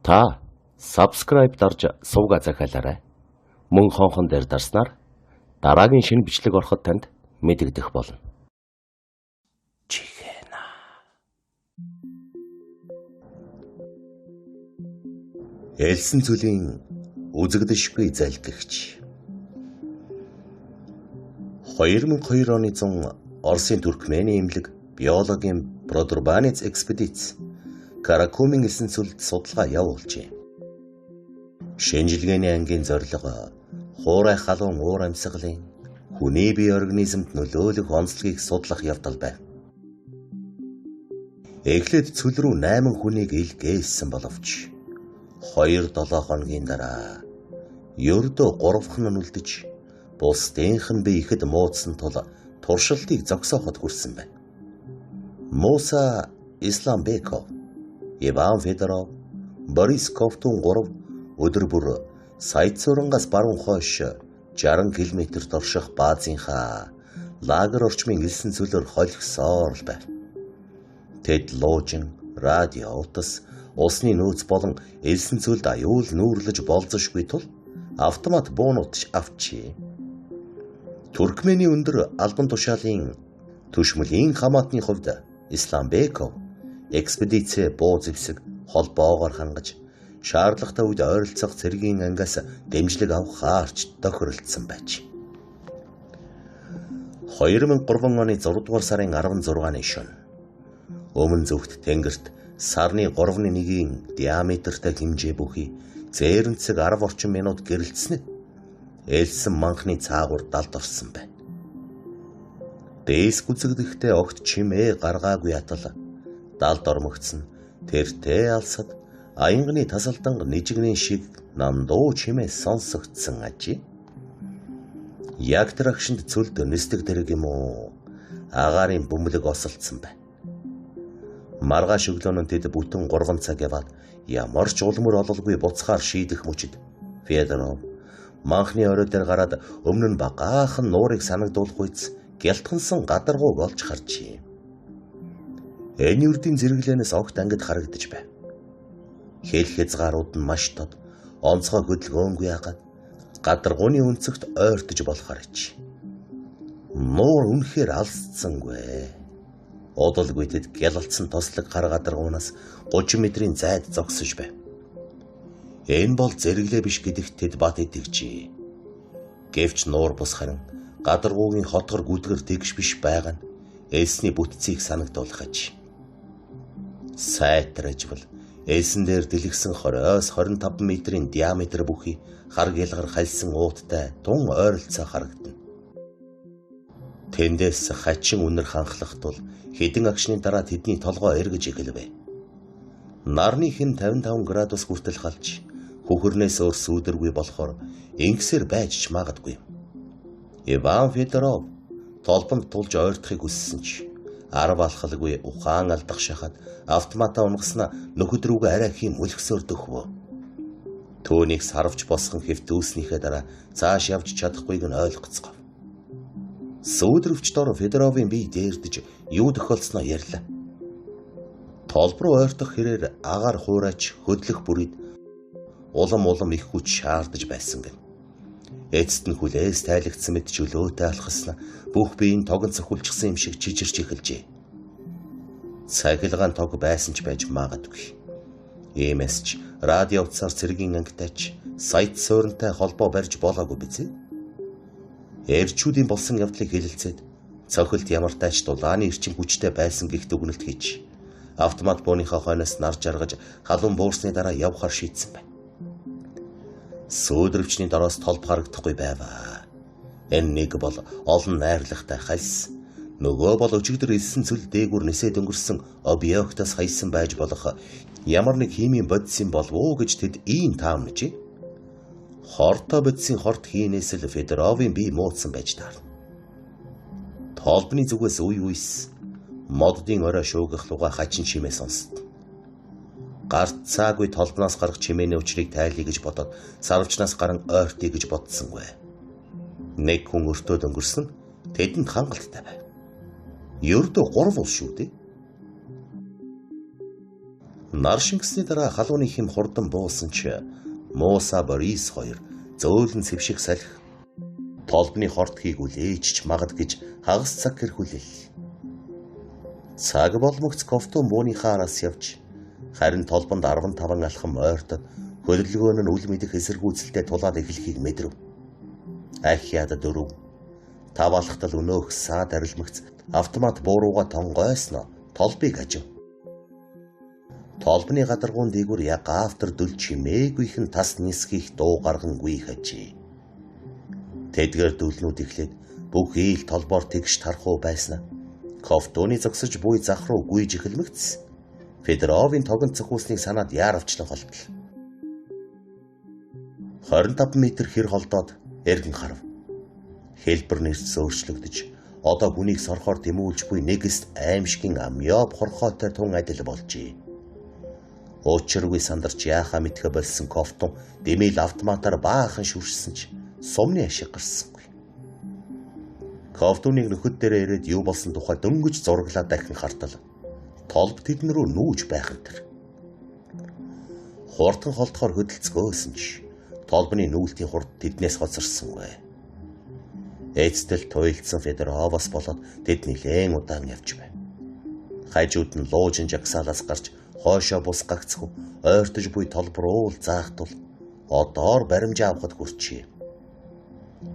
Та subscribe дарж сувга захиалаарай. Мөн хонхон дээр дарснаар дараагийн шинэ бичлэг ороход танд мэдэгдэх болно. Чихэна. Элсэн цөлийн үзэгдэшгүй залгигч. 2002 оны зун Оросын Туркменийн эмнэлэг биологийн Продурбанец экспедиц Каракумын элсэн цөлд судалгаа явуулжээ. Шинжилгээний ангийн зорилго хуурай халуун уур амьсгалын хүний бие организмд нөлөөлөх онцлогийг судлах явдал байв. Эхлээд цөл рүү 8 хүнийг илгээсэн боловч 2-7 хоногийн дараа ердөө 3 нь нүлдэж бусдынх нь бие ихэд муудсан тул туршилтыг зогсооход хүрсэн байна. Муса Исламбеков, Иван Федоров, Борис Ковтун 3 өдөр бүр Саяцурангаас баруун хойш 60 км-т орших баазынхаа лагер орчмын элсэн цөлөөр холигсоор л байв. Тэд луужин, радио, утас, усны нөөц болон элсэн цөлд аюул нүүрлэж болзошгүй тул автомат буунууд авчээ. Туркменийн өндөр албан тушаалын түшмөлийн хамаатны хувьд Исламбеков экспедицээ буу зэвсэг холбоогоор хангаж шаардлагатай үед ойролцоох цэргийн ангиас дэмжлэг авах хаарч тохиролцсон байж. 2003 оны 6 дугаар сарын 16-ны шөнө өмнө зүгт тэнгэрт сарны 3.1-ийн диаметртэй хэмжээ бүхий зээрэнцэг 10 орчим минут гэрэлтснэ элсэн манхны цаагуур далд орсон байна. Дээс гүзэгдэхдээ огт чимээ гаргаагүй атал далд ормогдсон тэртээ алсад аянганы тасалданг нижигний шиг нандуу чимээ сонсогдсон ажээ. Яг тэр агшинд цөлд нисдэг дэрэг юм уу агаарын бөмбөлөг осолдсон байна. Маргааш өглөө нь тэд бүтэн 3 цаг яваад ямар ч улмөр ололгүй буцахаар шийдэх мөчид Федоров манхны орой дээр гараад өмнө нь багаахан нуурыг санагдуулах үйц гялтгансан гадаргууг олж харжээ. Энэ үрдийн зэрэглээнээс огт ангид харагдаж байв. Хэл хязгаарууд нь маш тод, онцгой хөдөлгөөнгүй агаад гадаргууны өнцөгт ойртож болохоор ич. Нуур үнэхээр алсцсангүй. Удалгүй тэд гялалцсан тослог хар гадаргуунаас 30 метрийн зайд зогсож байв. Энэ бол зэрэглээ биш гэдэгт тэд бат итгэжээ. Гэвч нуур бус харин гадаргуугийн хотгор гүдгэр тэгш биш байгаа нь элсний бүтцийг санагдуулах аж. Сайтражвал элсэн дээр дэлгэсэн 20-25 метрийн диаметр бүхий хар гялгар хальсан ууттай тун ойролцоо харагдана. Тэндээс хачин үнэр ханхлах тул хэдэн агшны дараа тэдний толгой эргэж эхэлвэ. Нарны хэм 55 градус хүртэл халж хөхөрнөөс өөр сүүдэргүй болохоор ингэсээр байж ч магадгүй. Иван Федоров толбонд тулж ойртохыг хүссэн ч арав алхалгүй ухаан алдах шахаад автоматаа унагаснаа нөхөд рүүгээ арай хийм мөлгсөөр дөхвөө. Түүнийг сарвч босгон хэвтүүлснийхээ дараа цааш явж чадахгүйг нь ойлгоцгов. Сүүдрөвч дор Федоровын бие дээрдэж юу тохиолдсноо ярьлаа. Толб руу ойртох хэрээр агаар хуурайч хөдлөх бүрид улам улам их хүч шаардаж байсан гэнэ. Эцэст нь хүлээс тайлагдсан мэт чөлөөтэй алхасна бүх бие нь тогон цохиулчихсан юм шиг чижирч эхэлжээ. Цахилгаан тог байсан ч байж магадгүй. Иймээс ч радио утсаар цэргийн ангитай ч саяд сууринтай холбоо барьж болоогүй биз? Эрчүүдийн болсон явдлыг хэлэлцээд цохилт ямартай ч дулааны эрчим хүчтэй байсан гэх дүгнэлт хийж автомат бууныхаа хойноос нар жаргаж халуун буурсны дараа явахар шийдсэн байна. Сүүдрөвчний дороос толб харагдахгүй байваа. Энэ нэг бол олон найрлагатай хальс, нөгөө бол өчигдөр элсэн цөл дээгүүр нисээд өнгөрсөн объектоос хайсан байж болох ямар нэг химийн бодис юм болов уу гэж тэд ийм таамнажээ. Хортой бодисын хорт хийнээс л Федоровын бие муудсан байж таарна. Толбны зүгээс үе үес моддын орой шуугихлууга хачин чимээ сонсд. Гарцаагүй толбноос гарах чимээний учрыг тайлъя гэж бодоод сарвчнаас гаран ойртъё гэж бодсонгүй. Нэг хүн өртөөд өнгөрсөн тэдэнд хангалттай байв. Ердөө 3 ул шүү дээ. Нар шингэсний дараа халууны хэм хурдан буусан ч Муса Борис хоёр зөөлөн цэвших салхи толбны хортхийг үлээж ч магад гэж хагас цаг гэрхүлэл. Цаг болмогц Ковтун бууныхаа араас явж харин толбонд 15 алхам ойртод хөдөлгөөн нь үл мэдэх эсэргүүцэлтэй тулаад эхлэхийг мэдрэв. Ахиад 4 5 алхтал өнөөх саад арилмагц автомат буурууга тонгойсноо толбыг ажив. Толбны гадаргуун дээгүүр ягаавтар дүл чимээгүйхэн тас нисхих дуу гаргангүй хажээ. Тэдгээр дүлнүүд эхлээд бүх ийл толбоор тэгш тархуу байснаа Ковтууны зогсож буй зах руу гүйж эхэлмэгц Федоровын тогон цохиулсныг санаад яаравчлан холдол. 25 метр хэр холдоод эргэн харав. Хэлбэр нэрс өөрчлөгдөж одоо хүнийг сорхоор тэмүүлж буй нэгэст аимшигын амёо хорхоотой тун адил болжээ. Учиргүй сандарч яахаа мэдхэ болсон Ковтун дэмэл автоматар баахан шүршсэн ч сумны ашиг гарсангүй. Ковтуныг нөхөд дээрээ ирээд юу болсон тухай дөнгөж зураглаад дахин хартал. Толб тэдэн рүү нүүж байх энэ төр. Хурдан холдохоор хөдөлцгөөсөн ч толбны нүүлтийн хурд тэднээс хоцорсонгүй. Эцтэл туйлдсан Федоровоос болоод тэд нэлээн удаан явж байв. Хажууд нь луужин жагсаалаас гарч хойшоо бус гагцхүү ойртож буй толб руу л заахтул одоор баримжаа авахд хүрчээ.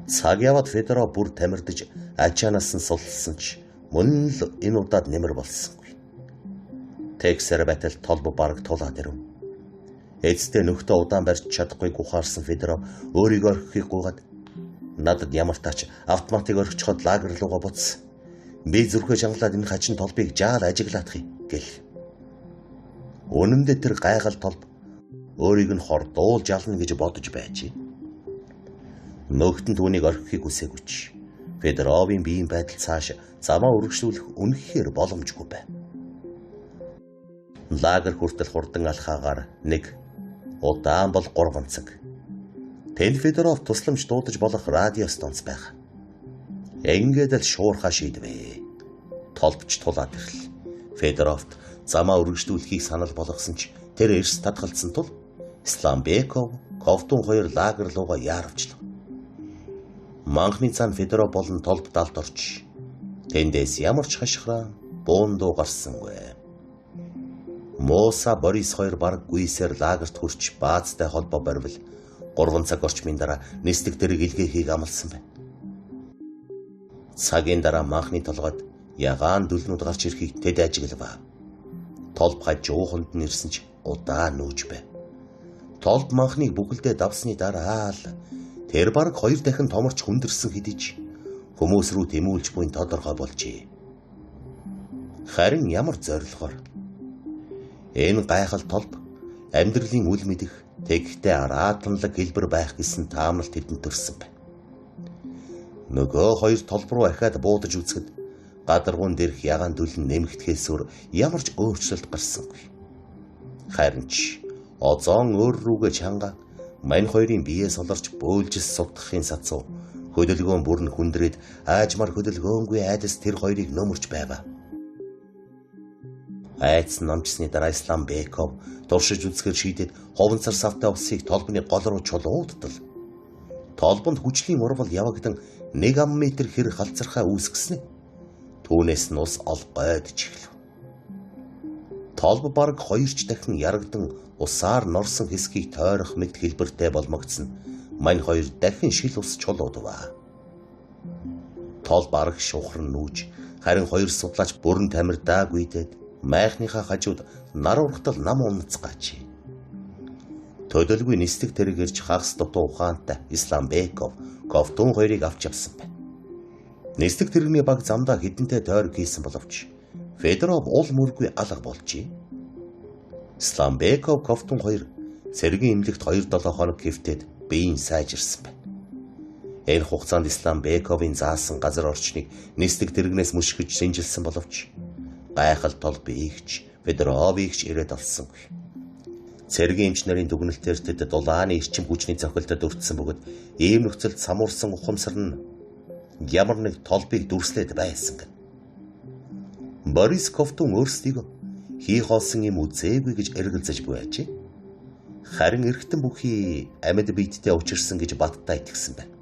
Цаг яваад Федоров бүр тамирдаж ачаанаас нь суллсан ч мөн л энэ удаад нэмэр болсонгүй. Тексэр байтал толб бараг тулаад ирэв. Эцэстээ нөхдөө удаан барьж чадахгүй гухаарсан Федоров өөрийгөө орхихыг гуйгаад надад ямар тач автоматыг орхичход лагер руугаа буц. Би зүрхээ чангалаад энэ хачин толбыг жаал ажиглаадах юм гэл. Үнэн дээр тэр гайхал толб өөрийг нь хордуулж ялна гэж бодож байжээ. Нөхд нь түүнийг орхихыг хүсээгүй ч Федоровын биеийн байдал цааш замаа үргэлжлүүлэх үнэхээр боломжгүй байв. Лагер хүртэл хурдан алхаагаар 1 удаан бол 3 цаг. Тэнд Федоров тусламж дуудаж болох радио станц байх. Ингээд л шуурхаа шийдвэ. Толбч тулаад ирлээ. Федоровт замаа үргэлжлүүлэхийг санал болгосон ч тэр эрс татгалцсан тул Исламбеков, Ковтун хоёр лагер руугаа яаравчлав. Манхны цаана Федоров болон толб далд орж тэндээс ямар ч хашхираа буун дуу гарсангүй. Муса Борис хоёр бараг гүйсээр лагерт хүрч баазтай холбоо баривал 3 цаг орчмын дараа нислэг дэрэг илгээхийг амласан байна. Цагийн дараа манхны толгойд ягаан дүлнүүд гарч ирэхийг тэд ажиглав. Толб хажууханд нь ирсэн ч удаан нүүж байв. Толб манхныг бүхэлдээ давсны дараа л тэр бараг 2 дахин томорч хүндэрсэн хэдий ч хүмүүс рүү тэмүүлж буйн тодорхой болжээ. Харин ямар зорилгоор энэ гайхал толб амьдралын үл мэдэх тэгхтээ араатанлаг хэлбэр байх гэсэн таамнал тэдэнд төрсөн байна. Нөгөө хоёр толб руу ахиад буудаж үзэхэд гадаргуун дээрх ягаан дүлэн нэмэгдэхээс өөр ямар ч өөрчлөлт гарсангүй. Харин ч озон өөр рүүгээ чанга мань хоёрын биеэ солорч бөөлжс сутгахын сацуу хөдөлгөөн бүр нь хүндрээд аажмар хөдөлгөөнгүй айдас тэр хоёрыг нөмөрч байв. Айдас намжсны дараа Исламбеков туршиж үзэхээр шийдээд ховонцор савтай усыг толбны гол руу чулуудтал. Толбонд хүчлийн урвал явагдан 1 ам метр хэр халцархаа үүсгэсэн. Түүнээс нь ус олгойдож эхлэв. Толб бараг 2 ч дахин ярагдан усаар норсон хэсгийг тойрох мэт хэлбэртэй болмогдсон. Мань хоёр дахин шил ус чулуудваа. Толб араг шухран нүүж харин хоёр судлаач бүрэн тамирдаагүйдээд майхныхаа хажууд нар ургатал нам унацгаачээ. Төдөлгүй нислэг тэрэг ирж хагас дутуу ухаантай Исламбеков, Ковтун хоёрыг авч явсан байна. Нислэг тэрэгний баг замдаа хідэнтэй тойрог хийсэн боловч Федоров уул мөргүй алга болжээ. Исламбеков, Ковтун хоёр цэргийн эмнэлэгт 2-7 хоног хэвтээд биеийн сайжирсан байна. Энэ хугацаанд Исламбековын заасан газар орчныг нислэг тэрэгнээс мөшгөж шинжилсэн боловч гайхал толб ийгч Федоровыг ч ирээд олсонгүй. Цэргийн эмч нарын дүгнэлтээр тэд дулааны эрчим хүчний цохилтод өртсөн бөгөөд ийм нөхцөлд самуурсан ухамсар нь ямар нэг толбыг дүрслээд байсан гэнэ. Борис Ковтун өөрсдийгөө Хий хоолсон юм үзээгүй гэж эргэлзэж буй ажээ. Харин эргэтэн бүхий амьд биеттэй учирсан гэж баттай итгэсэн байна.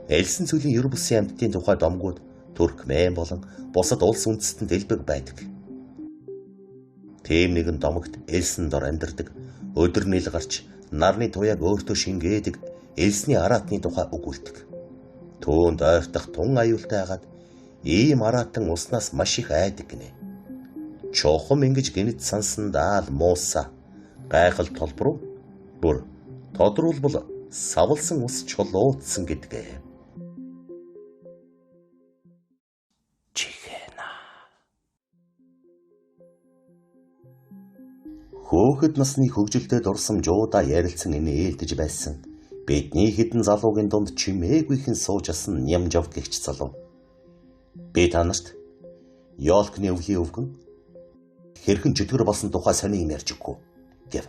Элсэн цүлийн ер бусын амьтдын тухай домгууд Туркмен болон бусад улс үндэстэнд элбэг байдаг. Тийм нэгэн домогт элсэн дор амьдардаг, өдөр нийл гарч нарны туяаг өөртөө шингээдэг элсний араатны тухай өгүүлдэг. Түүнд ойртох тун аюултай хагаад ийм араатан уснаас маш их айдаг гинэ. Чухам ингэж гинэт сансандаа л мууса гайхал толбруу бүр тодруулбал савлсан ус чулуутсан гэдгээ. Чихэна. Хөөхөд насны хөгжилтэй дурсамж уудаа ярилцсан энэ ээлдэж байсан. Бидний хэдэн залуугийн дунд чимээгүйхэн сууж асан Нямжав гэгч залуу. Би та нарт Йолкны өвлийн өвгөн хэрхэн чөтгөр болсон тухай сони юм ярьж өгөхгүй гэв.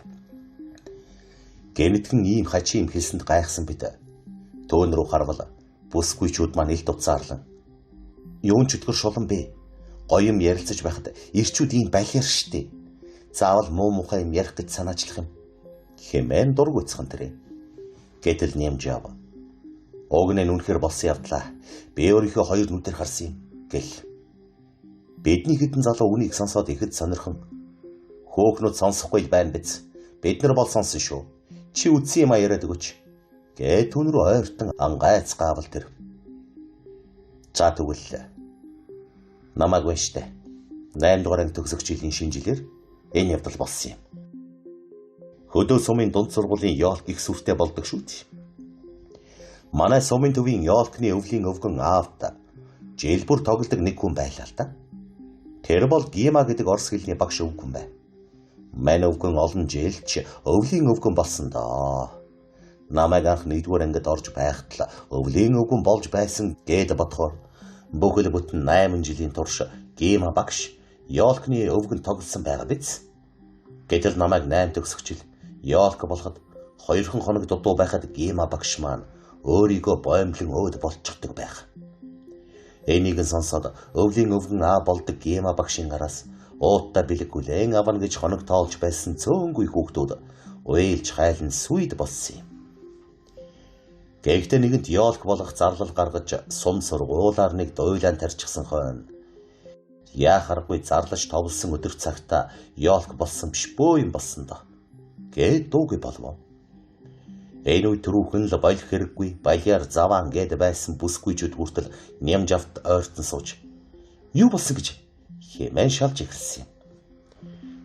Гэмтгэн ийм хачин юм хэлсэнд гайхсан бид. Төөн рүү харвал бүсгүйчүүд маань илт уцаарлан. Юун чөтгөр шулан бэ? Гоё юм ярилцаж байхад ирчүүд ийм балиар штэ. Заавал муу мухай юм ярих гэж санаачлах юм. Хэмээн дургуйцхан тэрэ. Гэтэл Нямжав. Уг нь үнэхээр болсон явдлаа. Би өөрийнхөө хоёр нүдээр харсан юм гэл. Бидний хэдэн залуу үнийг сонсоод ихэд сонирхон. Хөөхнүүд сонсохгүй байна биз. Бид нар бол сонсон шүү. Чи үдсэн юм а яриад өгөөч. Гэ түн рүү ойртон ангайц гаавал тэр. За тэгвэл намайг байна штэ. 8 дугаар анги төгсөх жилийн шинэ жилээр энэ явдал болсон юм. Хөдөө сумын дунд сургуулийн ёолк их сүртэй болдог шүү дээ. Манай сумын төвийн ёолкны өвлийн өвгөн аавд жил бүр тоглодог нэг хүн байлаа л да. Тэр бол Гима гэдэг орос хэлний багш өвгөн бай. Мань өвгөн олон жилч өвлийн өвгөн болсон доо. Намайг анх 1-р ангид орж байхад л өвлийн өвгөн болж байсан гээд бодохоор бүхэл бүтэн 8 жилийн турш Гима багш ёолкны өвгөн тоглосон байгаа биз. Гэтэл намайг 8 төгсөх жил ёолк болоход 2 хоног дутуу байхад Гима багш маань өөрийгөө боомлон өөд болчихдог байх. Энийг нь сонсоод өвлийн өвгөн аа болдог Гима багшийн араас ууттай бэлэг хүлээн авна гэж хоног тоолж байсан цөөнгүй хүүхдүүд уйлж хайлан сүйд болсон юм. Гэхдээ нэгэнт ёолк болох зарлал гаргаж сум сургуулаар нэг дуйлаан тарчихсан хойно яах аргагүй зарлаж товлсон өдөр цагта ёолк болсон биш бөө юм болсон доо. Гээд дуугүй болов. Энэ үе түрүүхэн л болох хэрэггүй балиар заваан гээд байсан бүсгүйчүүд хүртэл Нямжавт ойртон сууж юу болсон гэж хэмээн шалж эхэлсэн юм.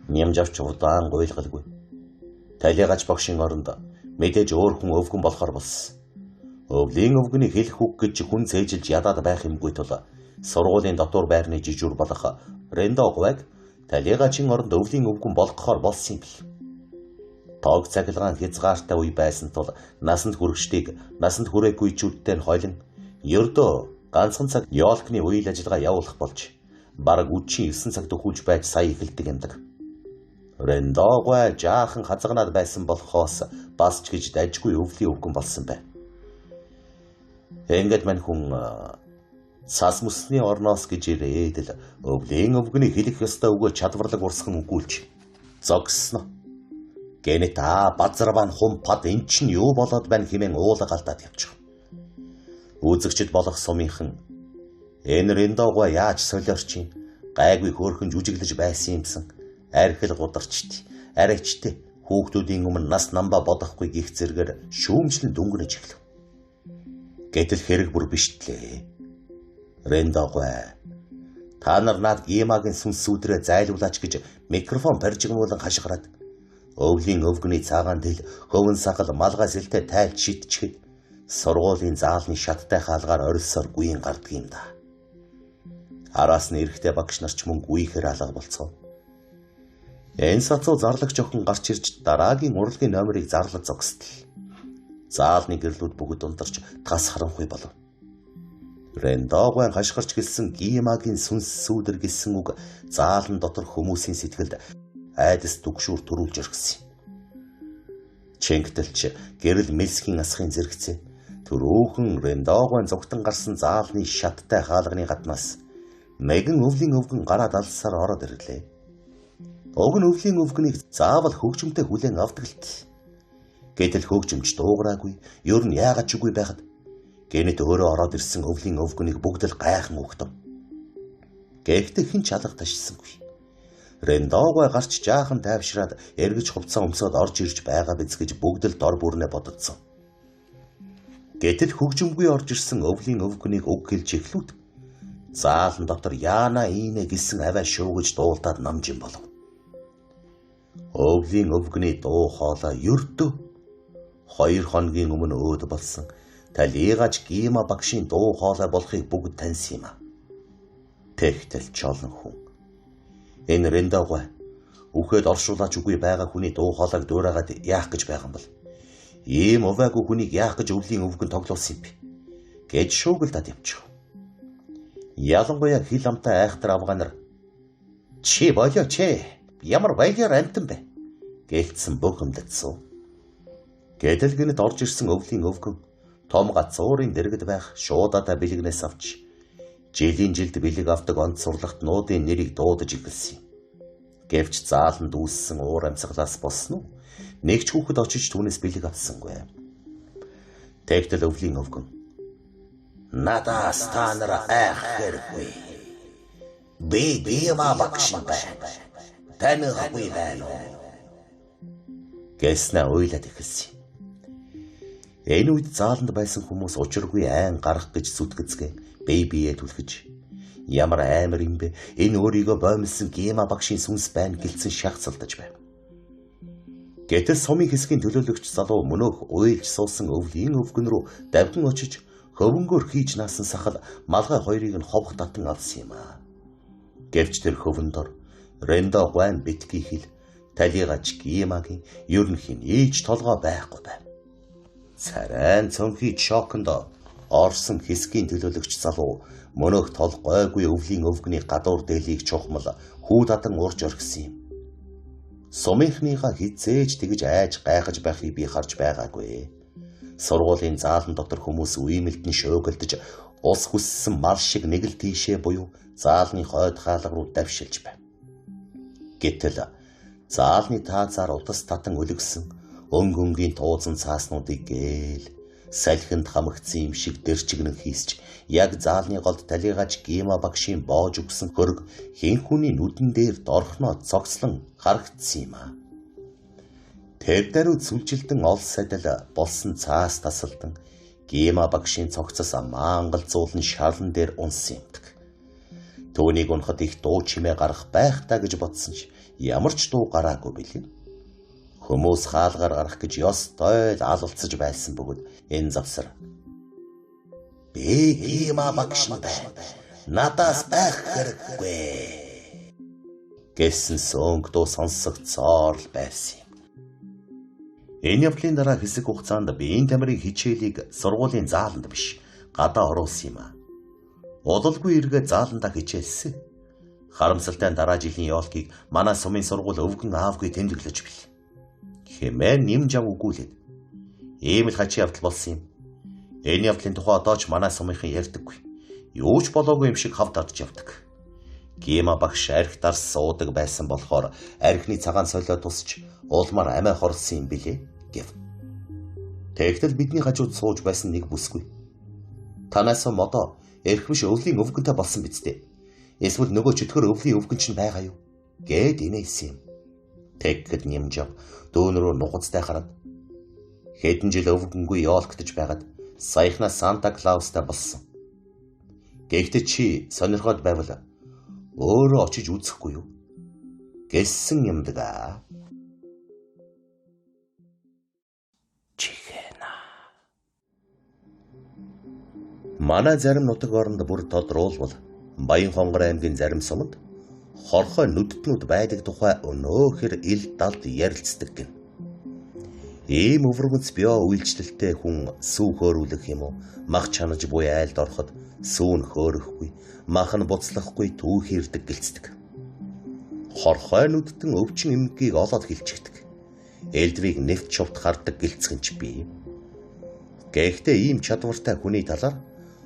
Нямжавч удаан гуйлгалгүй. Талигач багшийн оронд мэдээж өөр хүн өвгөн болохоор болсон. Өвлийн өвгөний хэлэх үг гэж хүн цээжилж ядаад байх юмгүй тул сургуулийн дотуур байрны жижүүр болох Рендо гувайг талигачин оронд өвлийн өвгөн болгохоор болсон юм бэл. Тог цахилгаан хязгаартай үе байсан тул насанд хүрэгчдийг насанд хүрээгүй чүүдтэй нь хойлон ердөө ганцхан цаг ёолкны үйл ажиллагаа явуулах болж бараг үдшийн 9 цаг төхүүлж байж сая эхэлдэг юмдаг. Рендогой жаахан хазагнаад байсан болохоос бас ч гэж дажгүй өвлийн өвгөн болсон байна. Ингээд мань хүн цас мөсний орноос гэж ирээд л өвлийн өвгөний хэлэх ёстой үгөө чадварлаг урсган өгүүлж зогссон. Гэнэт аа базарван хум пад эн чинь юу болоод байна хэмээн уулга алдаад явчих. Үзэгчд болох сумынхан энэ Рендогой яаж солиорч юм гайгүй хөөрхөн жүжиглэж байсан юмсан архил гударчт арайчтай хүүхдүүдийн өмнө нас намба бодохгүй гих зэргээр шүүмжлэн дүнгэнэж эхлэв. Гэтэл хэрэг бүр биш тлээ. Рендогой та нар над Гимагийн сүнс сүдрээ зайлуулаач гэж микрофон барьжигнуулан хашгираад өвлийн өвгөний цагаан тэл хөвөн сахал малгай сэлтэй тайлж шидчихэд сургуулийн заалны шаттай хаалгаар орилсоор гүйн гардаг юм да. Араас нь эрэхтэй багш нар ч мөн гүйхээр алга болцоо. Энэ сацуу зарлагч охин гарч ирж дараагийн урлагийн номерыг зарлаж зогсдол. Заалны гэрлүүд бүгд унтарч тас харанхуй болов. Рендогой хашгирч гэлсэн Гимагийн сүнс сүүдэр гэсэн үг заалан дотор хүмүүсийн сэтгэлд айдас түгшүүр төрүүлж орхисон юм. Чингтэлч гэрэл мэлсхийн асхын зэрэгцээ түрүүхэн Рендогой зүгтэн гарсан заалны шаттай хаалганы гаднаас нэгэн өвлийн өвгөн гараад алсаар ороод ирлээ. Уг нь өвлийн өвгөнийг заавал хөгжмөнтэй хүлээн авдаг л тал. Гэтэл хөгжимч дуугараагүй, ер нь яагаад ч үгүй байхад гэнэт өөрөө ороод ирсэн өвлийн өвгөнийг бүгд л гайхан өгдөв. Гэхдээ хэн ч алга ташсангүй. Рэндогой гарч жаахан тайвшраад эргэж хувцас өмсөөд орж ирж байгаа биз гэж бүгд л дор бүрнээ бодогдсон. Гэтэл хөгжимгүй орж ирсэн өвлийн өвгөнийг үг хэлж эхлүүд заалан дотор яана ийнэ гэсэн аваа шуугиж дуулдаад намжин болов. Өвлийн өвгөний дуу хоолой ердөө 2 хоногийн өмнө өөд болсон талигаач Гима багшийн дуу хоолой болохыг бүгд таньсан юм а. Тэгтэл чолон хүн. Энэ Рэндогой үхээд оршуулаач үгүй байгаа хүний дуу хоолойг дуурайгаад яах гэж байгаа юм бол? Ийм увайгүй хүнийг яах гэж өвлийн өвгөн тоглуулсан юм бэ? Гэж шуугилдаад явчих. Ялангуяа хил амтай айхтар авгаанар чи болоо чи ямар баягаар амтан бэ? Гэлцсэн бөхөмдөлсөн. Гэтэл гинэт орж ирсэн өвлийн өвгөн том гацуурын дэргэд байх шуудатай бэлгнээс авч жилийн жилд бэлэг авдаг онц сурлагт нуудын нэрийг дуудаж эхэлсэн юм. Гэвч зааланд үүссэн уур амьсгалаас болсон уу? Нэг ч хүүхэд очиж түүнээс бэлэг авсангүй. Тэгтэл өвлийн өвгөн надаас та нар айх хэрэггүй. Би Гима багш байна. Танихгүй байна уу? Гэснэ уйлаад эхэлсэн. Энэ үед зааланд байсан хүмүүс учиргүй айн гарах гэж зүтгэцгээ бие биеэ түлхэж ямар аймар юм бэ? Энэ өөрийгөө боомлсон Гима багшийн сүнс байна гэлцэн шахацалдаж байв. Гэтэл сумын хэсгийн төлөөлөгч залуу мөнөөх уйлж суусан өвлийн өвгөн рүү давхин очиж хөвөнгөөр хийж наасан сахал малгай хоёрыг нь ховх татан алсан юм аа. Гэвч тэр хөвөн дор Рэндо гуайн битгий хил талигаач Гимагийн ер нь хин ээж толгой байхгүй байв. Царайн цонхий чоконд орсон хэсгийн төлөөлөгч залуу мөнөөх толгойгүй өвлийн өвгөний гадуур дээлийг чухмал хүү дадан урж орхисон юм. Сумынхныгаа хизээж тэгж айж гайхаж байхыг би харж байгаагүй. Сургуулийн заалан дотор хүмүүс уймэлдэн шөөгөлдөж ус хүссэн мал шиг нэг л тийшээ буюу заалны хойд хаалга руу давшилж байв. Гэтэл заалны таазаар утас татан өлгсөн өнгө өнгийн тууцан цааснуудыг гээл салхинд хамагцсан юм шиг дэрчгэнэн хийсч яг заалны голд талигаач Гима багшийн боож өгсөн хөрг хэн хүний нүдэн дээр дорхноо цогцлон харагдсан юм аа. Тэр даруй сүлжилдэн ол садил болсон цаас тасалдан Гима багшийн цогцос маангал зуулан шалан дээр унсан юмдаг. Түүнийг унахад их дуу чимээ гарах байх та гэж бодсон ч ямар ч дуу гараагүй билээ. Хүмүүс хаалгаар гарах гэж ёстой л алалцаж байсан бөгөөд энэ завсар би Гима багш нь байна. Надаас байх хэрэггүй гэсэн сөнг дуу сонсогдсоор л байсан юм. Энэ явдлын дараа хэсэг хугацаанд биеийн тамирын хичээлийг сургуулийн зааланд биш гадаа оруулсан юм аа. Удалгүй эргээ зааландаа хичээлсэн. Харамсалтай нь дараа жилийн ёлкийг манай сумын сургууль өвгөн аавгүй тэмдэглэж бил. Хэмээн нэмж ав үгүүлээд ийм л хачин явдал болсон юм. Энэ явдлын тухай одоо ч манай сумынхан ярьдаггүй. Юу ч болоогүй юм шиг хав дадж явдаг. Гима багш арх дарс суудаг байсан болохоор архины цагаан солио тусч улмаар амиа хорлсон юм билээ гэв. Тэгтэл бидний хажууд сууж байсан нэг бүсгүй. Танаас модоо эрх биш өвлийн өвгөнтэй болсон биз дээ. Эсвэл нөгөө чөтгөр өвлийн өвгөн чинь байгаа юу? Гэд инээсэн юм. Тэгэхэд нэмжав дүүн рүү нугацтай хараад хэдэн жил өвгөнгүй ёолгтож байгаад саяхнаа Санта Клаустай болсон. Гэхдээ чи сонирхоод байвал өөрөө очиж үзэхгүй юу? Гэсэн юмдаг аа. Чихэнэ. Манай зарим нутаг оронд бүр тодруулбал Баян-Хонгор аймгийн зарим суманд хорхой нүдтнүүд байдаг тухай өнөөхөр ил далд ярилцдаг гин. Ийм өвөрмөц био үйлчлэлтэй хүн сүү хөөрүүлэх юм уу? Мах чанаж буй айлд ороход сүү нь хөөрөхгүй, мах нь буцлахгүй түүхийрдэг гэлцдэг. Хорхой нүдтэн өвчин эмгэгийг олоод хилчихдэг. Элдвийг нэвт чувт хардаг гэлцгэн ч бий. Гэхдээ ийм чадвартай хүний талаар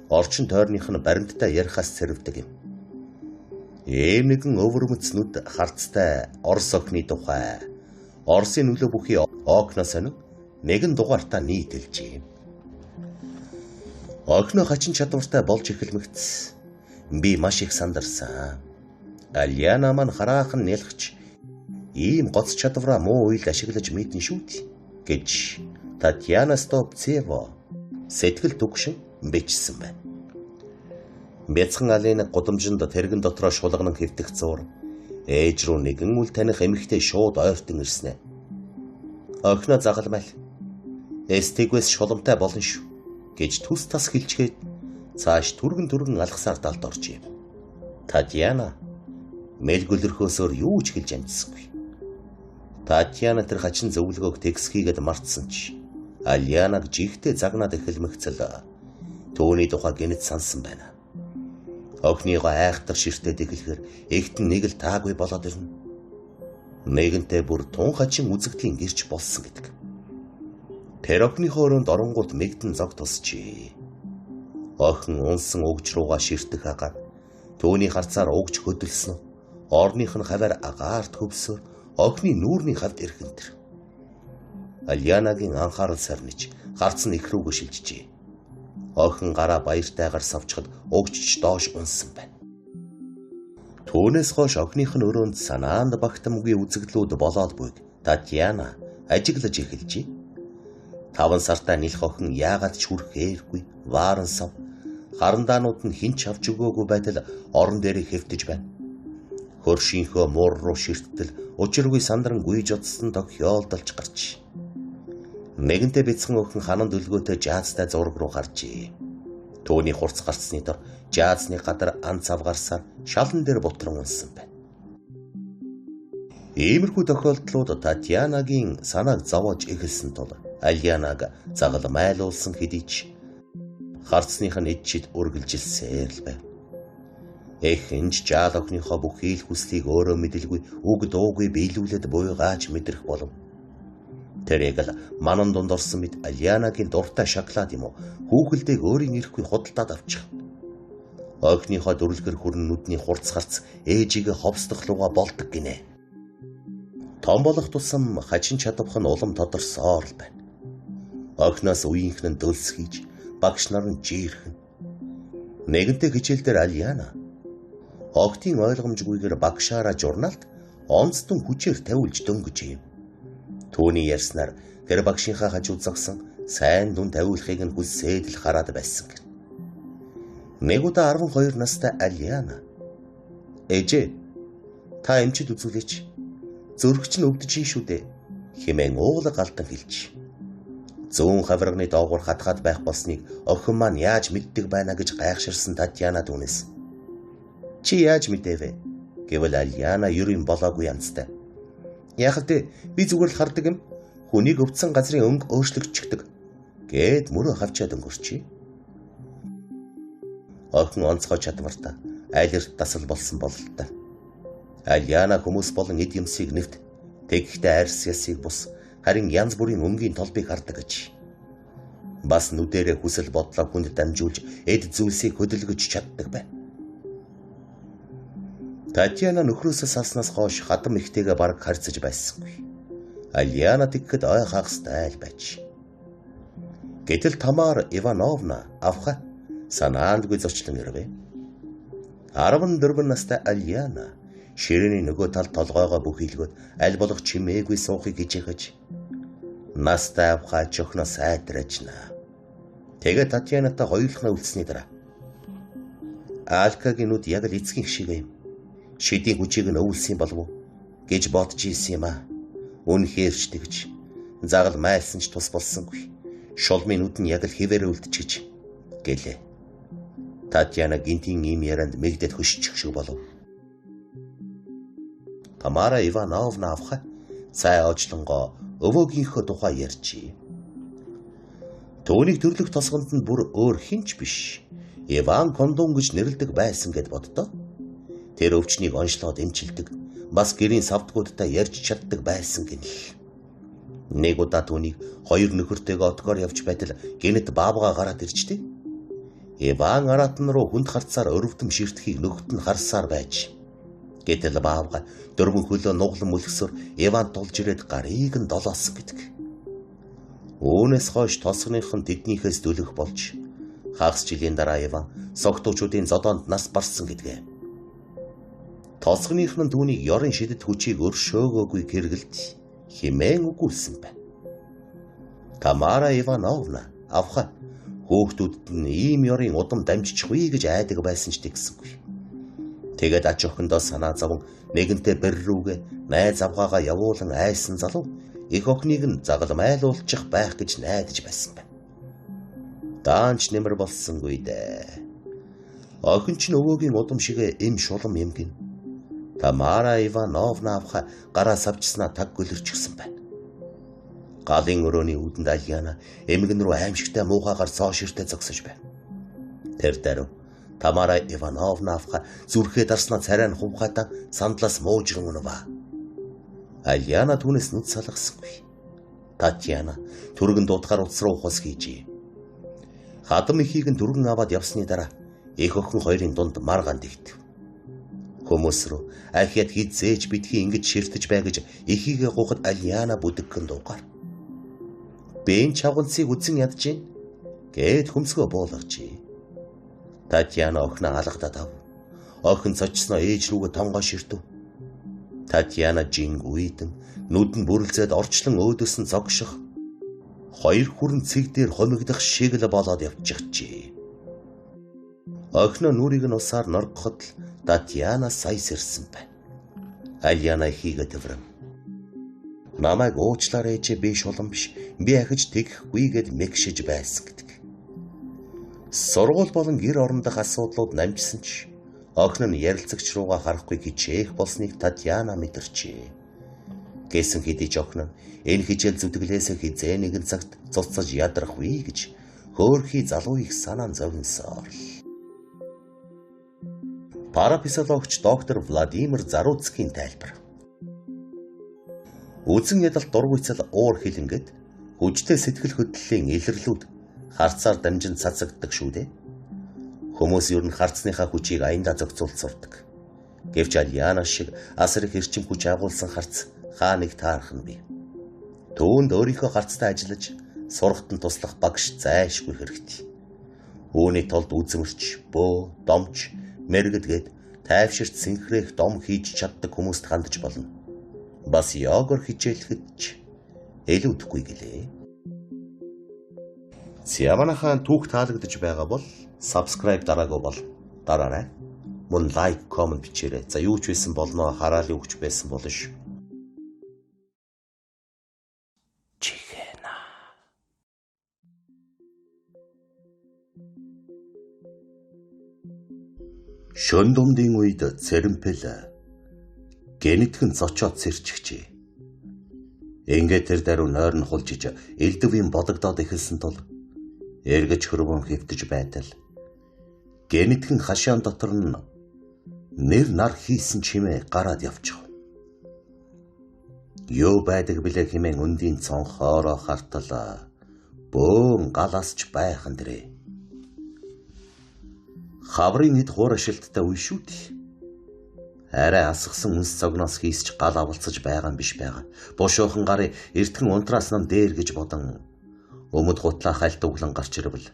орчин тойрных нь баримттай ярихаас сэрвдэг юм. Ийм нэгэн өвөрмөц нүд харцтай Орос охины тухай Оросын нөлөө бүхий окно сонин нэгэн дугаартаа нийтэлжээ. Охиноо хачин чадвартай болж эхэлмэгц би маш их сандарсан. Альяна маань хараахан нялхч ийм гоц чадвараа муу үйл ашиглаж мэднэ шүү дээ гэж Татьяна Стопцева сэтгэл түгшин бичсэн байна. Бяцхан Алина гудамжинд тэрэгэн дотроо шулганан хэвтэх зуур ээж рүү нэгэн үл таних эмэгтэй шууд ойртон ирсэн ээ. Охиноо загалмайл. Эстигвэс шуламтай болно шүү гэж түс тас хэлчгээд цааш түргэн түргэн алгасаар далд оржээ. Татьяна мэлгүлэрхөөсөөр юу ч хэлж амжсангүй. Татьяна тэр хачин зөвлөгөөг тэгсхийгэд мартсан ч Альянаг жигтэй загнаад эхэлмэгцэл түүний тухай гинэт сансан байна. Охиныгоо айхтар ширтээд эхлэхээр эгтэн нэг л таагүй болоод ирнэ. Нэгэнтээ бүр тун хачин үзэгдлийн гэрч болсон гэдэг. Тэр охиныхоо өрөөнд оронгууд мэгдэн зог тусчээ. Охин унсан угж руугаа ширтэх агаар түүний харцаар угж хөдөлсөн. Орных нь хавар агаарт хөвсөөр охины нүүрний хавд ирэхэнтэр. Альянагийн анхаарал сарниж гарц нь их рүүгээ шилжижээ. Охин гараа баяртайгаар савчхад угжч доош унсан байна. Түүнээс хойш охиных нь өрөөнд санаанд багтамгүй үзэгдлүүд болоод буйг Татьяна ажиглаж эхэлжээ. 5 сартай нэлэх охин яагаад ч хүрхээргүй вааран сав харандаанууд нь хинч авч өгөөгүй байтал орон дээрээ хэвтэж байна. Хөршийнхөө муур руу ширттэл учиргүй сандран гүйж одсон тохиолдолж гарч. Нэгэнтээ бяцхан охин ханан дүлгөөтэй жаазтай зураг руу гарчээ. Түүний хурц гарцсны дор жаазны гадар ан цав гарсаар шалан дээр бутран унсан байна. Иймэрхүү тохиолдлууд Татьянагийн санааг зовоож эхэлсэн тул Альянаг загалмайлуулсан хэдий ч харцных нь эд чид үргэлжилсээр л байв. Эх энж жаал охиныхоо бүх хэл хүслийг өөрөө мэдэлгүй үг дуугүй биелүүлээд буйгааж мэдрэх болов. Тэр яг л манан дунд орсон мэт Альянагийн дуртай шоколад юм уу хүүхэлдэйг өөрийн ирэхгүй худалдаад авчих. Охиныхоо дүрлгэр хүрэн нүдний хурц харц ээжигээ ховсдох луга болдог гинэ. Том болох тусам хачин чадвах нь улам тодорсоор л байна. Охиноос үеийнх нь дөлс хийж багш нар нь жиирхэн. Нэгэнтээ хичээл дээр Альяна охтын ойлгомжгүйгээр багшаараа журналд онцтон хүчээр тавиулж дөнгөж юм. Түүний ярьснаар тэр багшийнхаа хажууд зогсон сайн дүн тавиулахыг нь хүсээд л хараад байсан гэн. Нэг удаа 12 настай Альяна "Ээжээ, та эмчид үзүүлээч. Зүрх чинь өвдөж ин шүү дээ" хэмээн ууглаг галдан хэлж. Зүүн хавирганы доогуур хатгаад байх болсныг охин маань яаж мэддэг байна гэж гайхширсан Татьяна түүнээс "Чи яаж мэдээвэ?" гэвэл Альяна ер юм болоогүй янзтай. "Яг л дээ, би зүгээр л хардаг юм. Хүнийг өвдсөн газрын өнгө өөрчлөгдчихдөг" гэд мөрөө хавчаад өнгөрчээ. Охин онцгой чадвартай алерт дасал болсон бололтой. Альяна хүмүүс болон эд юмсыг нэвт тэгхтэй арьс ясыг бус харин янз бүрийн өнгийн толбыг хардаг гэж. Бас нүдэрээ хүсэл бодлоо хүнд дамжуулж эд зүйлсийг хөдөлгөж чаддаг байна. Татьяна нөхрөөсөө салснаас хойш хадам ихтэйгээ бараг харьцаж байсангүй. Альяна тэгэхэд ой хагастай л байж. Гэтэл Тамар Ивановна авха санаандгүй зочлон ирэв. 14 настай Альяна ширээний нөгөө тал толгойгоо бүхийлгөөд аль болох чимээгүй суухыг хичээгэж настай авха чөхнө сайтрajна. Тэгээ Татьянатай хоёулахнаа үлдсэний дараа Алкагийн нүд яг л эцгийн шиг юм. Шидийн хүчийг нь өвлсөн болов уу гэж бодож ийсэн юм аа. Үнэхээр ч тэгж загал майлсан ч тус болсонгүй. Шулмын нүд нь яг л хэвээрээ үлдчихэж гэлээ. Татьяна гинтийн ийм ярианд мэгдэд хөшчих шиг болов. Тамара Ивановна авха цай ожлонгоо өвөөгийнхөө тухай ярьжээ. Түүнийг төрлөх тосгонд нь бүр өөр хинч биш. Иван Кондон гэж нэрлэдэг байсан гэд боддоо. Тэр өвчнийг онцлоод эмчилдэг, бас гэрийн савдгуудтай ярьж чаддаг байсан гинэл. Нэг удаа түүнийг хоёр нөхөртэйгээ отгоор явж байтал гинэт баавга гараад ирчтэй. Иван араатан руу хүнд харцаар өрөвдөм ширтхийг нөхөд нь харсаар байж. Гэтэл баавга дөрвөн хөлөө нуглан мөлгсөөр Иван тулж ирээд гарыг нь долоосон гэдэг. Үүнээс хойш тосгоных нь тэднийхээс дөлөх болж хагас жилийн дараа Иван согтуучуудын зодоонд нас барсан гэдгээ. Тосгоных нь түүнийг ёрын шидэт хүчийг өршөөгөөгүй гэргэлд химээн үгүүлсэн байна. Тамара Ивановна авха хүүхдүүдэд нь ийм ёрын удам дамжчихвээ гэж айдаг байсан ч тэгсэнгүй. Тэгээд ач охиндоо санаа зовон нэгэнтээ бэр рүүгээ найз авгаагаа явуулан айсан залуу их охиныг нь загалмайлуулчих байх гэж найдаж байсан байна. Даанч нэмэр болсонгүй дээ. Охин ч өвөөгийн удам шигэ эм шулам эмгэн. Тамара Ивановна авха гараа савчснаа таг гөлөрчихсөн байна. Галын өрөөний үүдэнд Альяна эмгэн рүү аимшигтай муухайгаар цоо ширтээ зогсож байв. Тэр даруй Тамара Ивановна авха зүрхээ дарснаа царай нь хувхайтан сандлаас муужран унав. Альяна түүнээс нүд салгасангүй. Татьяна түргэн дуудахаар утас руу хус хийжээ. Хадам эхийг нь түргэн аваад явсны дараа эх охин хоёрын дунд маргаан дэгдэв. Хүмүүс рүү ахиад хизээж битгий ингэж ширтэж бай гэж эхийгээ гуйхад Альяна бүдэгхэн дуугаар. Би энэ чавганцыг үзэн ядаж гин гэд хөмсгөө буулгажээ. Татьяна охиноо алгадаад ав. Охин цочсноо ээж рүүгээ тонгоо ширтв. Татьяна жин үйдэн нүд нь бүрэлзээд орчлон өөдөөс нь зогших хоёр хүрэн цэг дээр хомигдох шиг л болоод явчихжээ. Охиноо нүрийг нь усаар норгоход л Татьяна сая сэрсэн байна. Альяна хийгээ төврөм. Намайг уучлаарай ээжээ, би шулам биш. Би ахиж тэгхгүй гэд мэгшиж байсан гэдэг. Сургууль болон гэр орон дахь асуудлууд намжсан ч охин нь ярилцагч руугаа харахгүй хичээх болсныг Татьяна мэдэрчээ. Гэсэн хэдий ч охин нь энэ хичээл зүтгэлээс хизээ нэгэн цагт цуцсаж ядрах вэ гэж хөөрхий залуу их санаа зовносоор. Парафизиологч доктор Владимир Заруцкийн тайлбар. Үзэн ядалт дургуйцал уур хилэнгэд хүчтэй сэтгэл хөдлөлийн илэрлүүд харцаар дамжин цацагддаг шүү дээ. Хүмүүс ер нь харцныхаа хүчийг аяндаа зохицуулж сурдаг. Гэвч Альяна шиг асар их эрчим хүч агуулсан харц хаа нэг таарах нь бий. Түүнд өөрийнхөө харцтай ажиллаж сурахт нь туслах багш зайлшгүй хэрэгтэй. Үүний тулд үзмэрч, бөө, домч, мэргэд гээд тайвширч синхрэх дом хийж чаддаг хүмүүст хандж болно. Бас йогоор хичээлэхэд ч илүүдэхгүй гэлээ. Зяманахан түүх таалагдж байгаа бол subscribe дараагүй бол дараарай. Мөн лайк, коммент бичээрэй. За юу ч байсан болно, хараалын өгч байсан болно шүү. Чихэна. Шөн дундын үед цэрэмпэл гэнэтхэн зочоод сэрчихжээ. Ингээд тэр даруй нойр нь хулжиж элдвийн бодогдоод эхэлсэн тул эргэж хөрвөн хэвтэж байтал гэнэтхэн хашаан дотор нь нэр нар хийсэн чимээ гараад явчих. Юу байдаг билээ хэмээн өндийн цонхоороо хартал бөөн галасч байхан дэрээ. Хаврын эд хуурашилттай үе шүү дээ. Арай асгасан үнс цогноос хийсч гал авалцаж байгаа юм биш байгаа. Бушуухан гарын эртхэн унтраас нам дээр гэж бодон өмд гутлаа хальт углан гарч ирвэл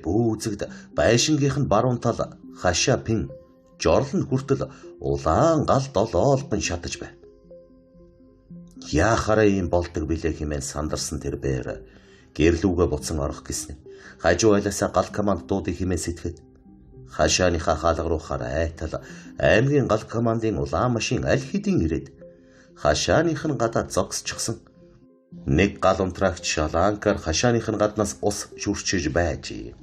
бүү үзэгд байшингийнх нь баруун тал хашаа пин жорлон хүртэл улаан гал долоолгон шатаж байв. Яахаараа ийм болдог билээ хэмээн сандарсан тэр бээр гэрлүүгээ буцан орох гэснэ. Хажуу айлаасаа гал команд дуудыг хэмээн сэтгэхэд хашааныхаа хаалга руу хар айтал аймгийн гал командын улаан машин аль хэдийн ирээд хашааных нь гадаа зогсчихсон. Нэг гал унтраагч шаланкар хашааных нь гаднаас ус шүрчиж байжээ.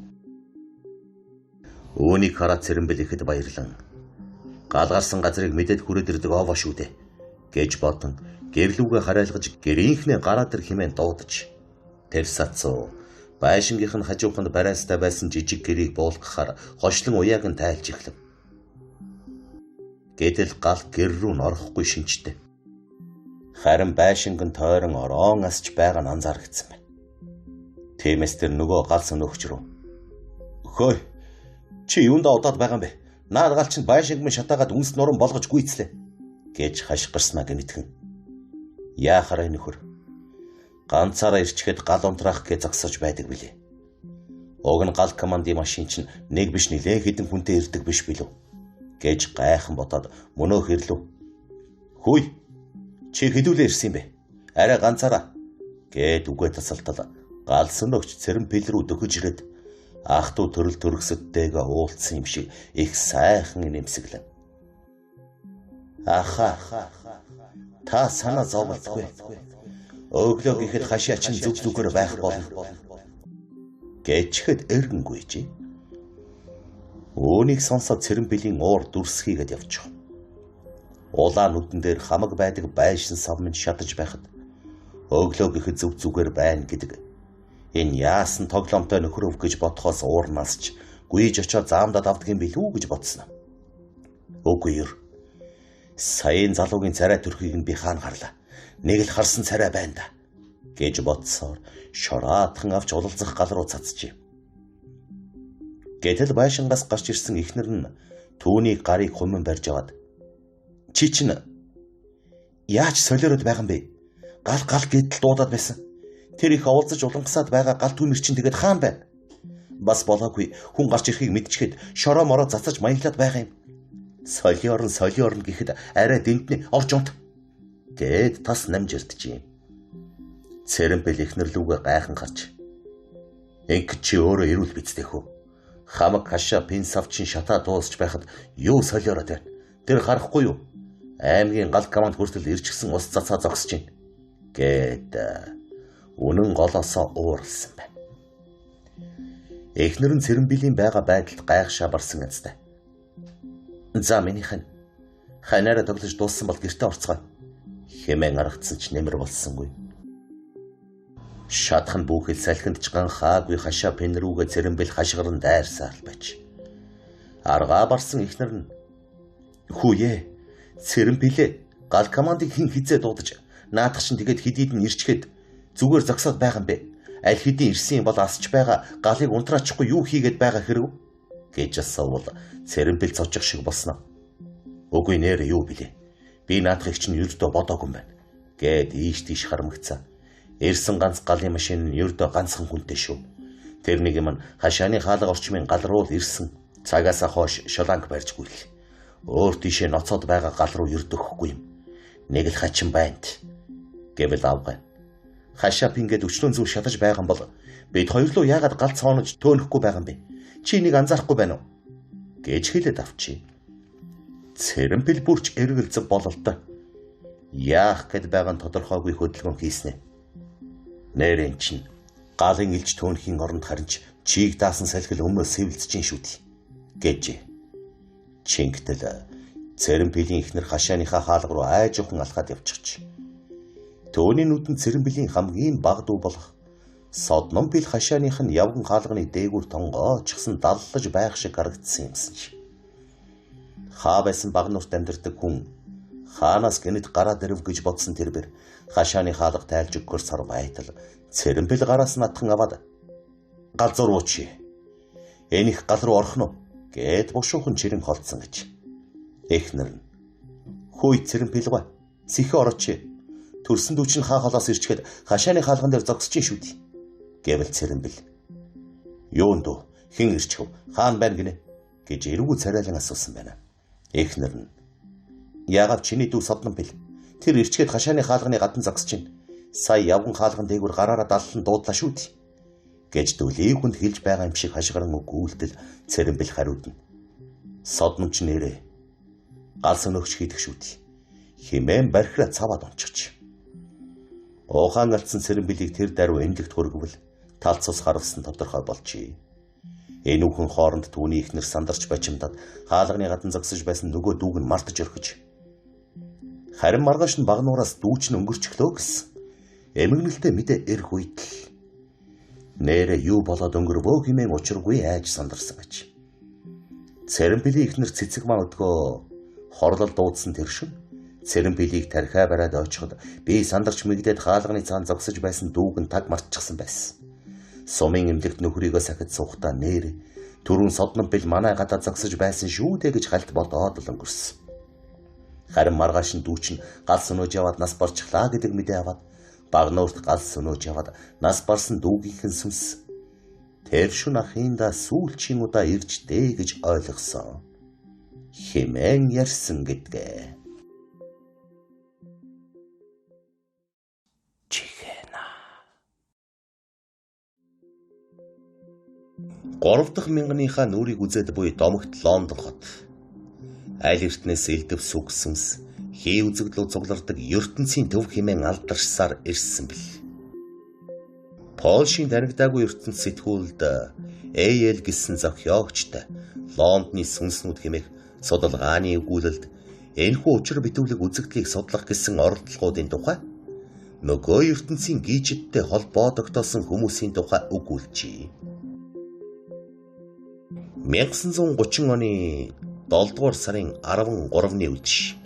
Үүнийг хараад цэрэмбэл ихэд баярлан гал гарсан газрыг мэдээд хүрээд ирдэг овоо шүү дээ гэж бодон гэрлүүгээ хариалгаж гэрийнхнээ гараа тэр хэмээн дуудаж тэр сацуу байшингийнх нь хажууханд барайстай байсан жижиг гэрийг буулгахаар хошлон уяаг нь тайлж эхлэв. Гэтэл гал гэр рүү н орохгүй шинжтэй. Харин байшинг нь тойрон орон асч байгаа нь анзаарэгдсэн байна. Тиймээс тэр нөгөө гал сөнөөгч рүү "Хөөе, чи юундаа удаад байгаа юм бэ? Наад гал чинь байшинг минь шатаагаад үнс нуран болгож гүйцлээ гэж хашгирснаа гинэтхэн. Яахарай нөхөр. Ганцаараа ирчгээд гал унтраах гэж зогсож байдаг билээ. Уг нь гал командын машин чинь нэг биш нилээн хэдэн хүнтэй ирдэг биш билүү гэж гайхан бодоод мөнөөх ирлүү. Хүй, чи хэдүүлээ ирсэн юм бэ? Арай ганцаараа гэд үгээ тасалтал гал сөнөгч Цэрэмпэл рүү дөхөж ирээд ах トゥ төрөл төрөксөдтэйгээ уулзсан юм шиг их сайхан нэмсэглэн. Аха, та санаа зовлтгүй. Өглөө гэхэд хашаа чинь зүг зүгээр байх болно гэчхэд эргэнгүй чи. Үүнийг сонсоод Цэрэмпэлийн уур дүрсхийгээд явчих. Улаан нүдэн дээр хамаг байдаг байшин сав минь шатаж байхад өглөө гэхэд зүг зүгээр байна гэдэг. Энэ яасан тоглоомтой нөхрөв гэж бодхоос уурнаас ч гүйж очоод заамдад авдаг юм билүү гэж бодсон. Үгүй ер. Саяын залуугийн царай төрхийг нь би хаана гарлаа. Нэг л харсан царай байна да гэж бодсоор шороотхан авч уулзах гал руу цацжээ. Гэтэл байшингаас гарч ирсэн эхнэр нь түүний гарыг хуман барьж аваад чи чинь яаж солиороод байгаа юм бэ? Гал гал гэдэл дуудаад байсан. Тэр их оволцож уламгасаад байгаа гал түүмэр чинь тэгээд хаана байна? Бас болоогүй хүн гарч ирэхийг мэдчихэд шороо мороо цацаж маяглаад байгаа юм. Солиорн солиорн гэхэд арай дэндний орж унт. Гэт тас намжирджээ. Цэрэмпэл эхнэр лүүгээ гайхан гарч. Инг чи өөрөө ирүүл бицтэй хөө. Хамаг хашаа пинсав чин шатаа дуусч байхад юу солиороод байна? Тэр харахгүй юу? Аймгийн гал команд хүртэл ирчихсэн ус цацаа зогсож байна. Гэт үнэн голоосоо ууралсан байна. Эхнэр нь Цэрэмбэлийн байгаа байдалд гайхшаа барсан ганцтай. За минийх нь ханаараа тоглож дууссан бол гэртээ орцгоо. Хэмээн аргацсан ч нэмэр болсонгүй. Шатах нь бүхэл салхинд ч ган хаагүй хашаа пен рүүгээ Цэрэмбэл хашгиран дайрсаар л байж. Аргаа барсан эхнэр нь хүүе Цэрэмбэлээ гал командыг хэн хизээ дуудаж наадах чинь тэгээд хэдийд нь ирчгээд зүгээр зогсоод байгаа юм бэ? Аль хэдийн ирсэн юм бол асч байгаа галыг унтраачихгүй юу хийгээд байгаа хэрэг гэж асуувал Цэрэмбэл цочих шиг болсноо. Үгүй нэр юу билээ. Би наадахыг чинь ердөө бодоогүй юм байна гэд ийш тийш харамгцаа. Ирсэн ганц галын машин нь ердөө ганцхан хүнтэй шүү. Тэр нэг юм нь хашааны хаалга орчмын гал руу л ирсэн. Цагаасаа хойш шоланг барьж гүйл. Өөр тийшээ ноцоод байгаа гал руу ердөхгүй юм. Нэг л хачин байна. Гэвэл авгай. Хашаа пингээд өчлөн зүйл шатаж байгаа юм бол бид хоёр луу яагаад гал цоонож төөнөхгүй байгаа юм бэ? Чи нэг анзаарахгүй байна уу? Гэж хэлээд авчи. Цэрэмпэл бүрч эргэлзэх бололтой. Яах гэд байгаа нь тодорхойгүй хөдөлгөөн хийснэ. Нэрэн чинь галын илж төөнхийн оронд харин ч чийг даасан салхил өмнөө сэвэлзэж чинь шүү дээ гэжээ. Чингтэл Цэрэмпэлийн эхнэр хашааныхаа хаалга руу айжуухан алхаад явчихж. Төөний нүдэнд Цэрэмпэлийн хамгийн бага дүү болох Содномпил хашааных нь явган хаалганы дээгүүр тонгоочихсон даллаж байх шиг харагдсан юмсан чи. Хаа байсан баг нурт амьдардаг хүн хаанаас гэнэт гараад ирэв гэж бодсон тэр бэр хашааны хаалга тайлж өгөхөр сар байтал Цэрэмпэл гараас натхан аваад гал зурвууч. Энэ их гал руу орох нь гэд бушуухан чирэн холдсон гэж. Эхнэр нь хүй Цэрэмпэл гой сэхэ орооч. Төрсөн дүү чинь хаа холоос ирчгээд хашааны хаалган дээр зогсож шүү дээ. Гэвэл Цэрэмбэл юунд дөө хэн ирчихв хаана байна гинэ гэж эргүү царайлан асуусан байна. Эхнэр нь яагаад чиний дүү Содномпэл тэр ирчгээд хашааны хаалганы гадна зогсож байна. Сая явган хаалган дээгүүр гараараа даллан дуудлаа шүү дээ гэж дүлий хүнд хэлж байгаа юм шиг хашгиран өгүүлтэл Цэрэмбэл хариудна. Содном ч нэрээ гал сөнөгч хийдэг шүү дээ. Химэн бархираа цаваад унчихж. Ухаан алдсан Цэрэмбэлийг тэр даруй эмнэлэгт хүргэвэл тал цус харавсан тодорхой болжээ. Энэ үхэн хооронд түүний эхнэр сандарч бачимдаад хаалганы гадна зогсож байсан нөгөө дүүг нь мартаж орхиж. Харин маргааш нь багнуураас дүүч нь өнгөрчихлөө гэсэн. Эмгэнэлтэй мэдээ ирэх үед л нэрэ юу болоод өнгөрвөө хэмээн учиргүй айж сандарсан гэж. Цэрэмбэлийн эхнэр цэцэг маа өдгөө хорлол дуудсан тэр шин Цэрэмбэлийг тархиа бариад очиход би сандарч мэгдээд хаалганы цаана зогсож байсан дүүг нь таг мартчихсан байсан. Сумын эмнэлэгт нөхрийгөө сахид суухдаа нэр Түрүүн соднон бэл манай гадаа зогсож байсан шүү дээ гэж халт бодоод л өнгөрсөн. Харин маргааш нь дүү чинь гал сөнөөж яваад нас барчихлаа гэдэг мэдээ аваад Багнуурт гал сөнөөж яваад нас барсан дүүгийнхэн сүнс тэр шүн ахиндаа сүүлчийн удаа ирж дээ гэж ойлгосон хэмээн ярьсан гэдгээ. Чихэна. 3 дахь мянгийнхаа нүрийг үзээд буй Домогт Лондон хот. Аль эртнээс элдв сүг сүнс хий үзэгдэл цуглардаг ертөнцийн төв хэмээн алдаршсаар ирсэн бэл. Польшийн танигдаагүй ертөнц сэтгүүлд AL гэсэн зохиогчтой Лондоны сүнснүүд хэмээх судалгааны өгүүлэлд энэхүү учир битүүлэг үзэгдлийг судлах гэсэн оролдлогоодын тухай нөгөө ертөнцийн гийчидтэй холбоо тогтоосон хүмүүсийн тухай өгүүлжээ. 1930 оны 7 дугаар сарын 13-ны үдши.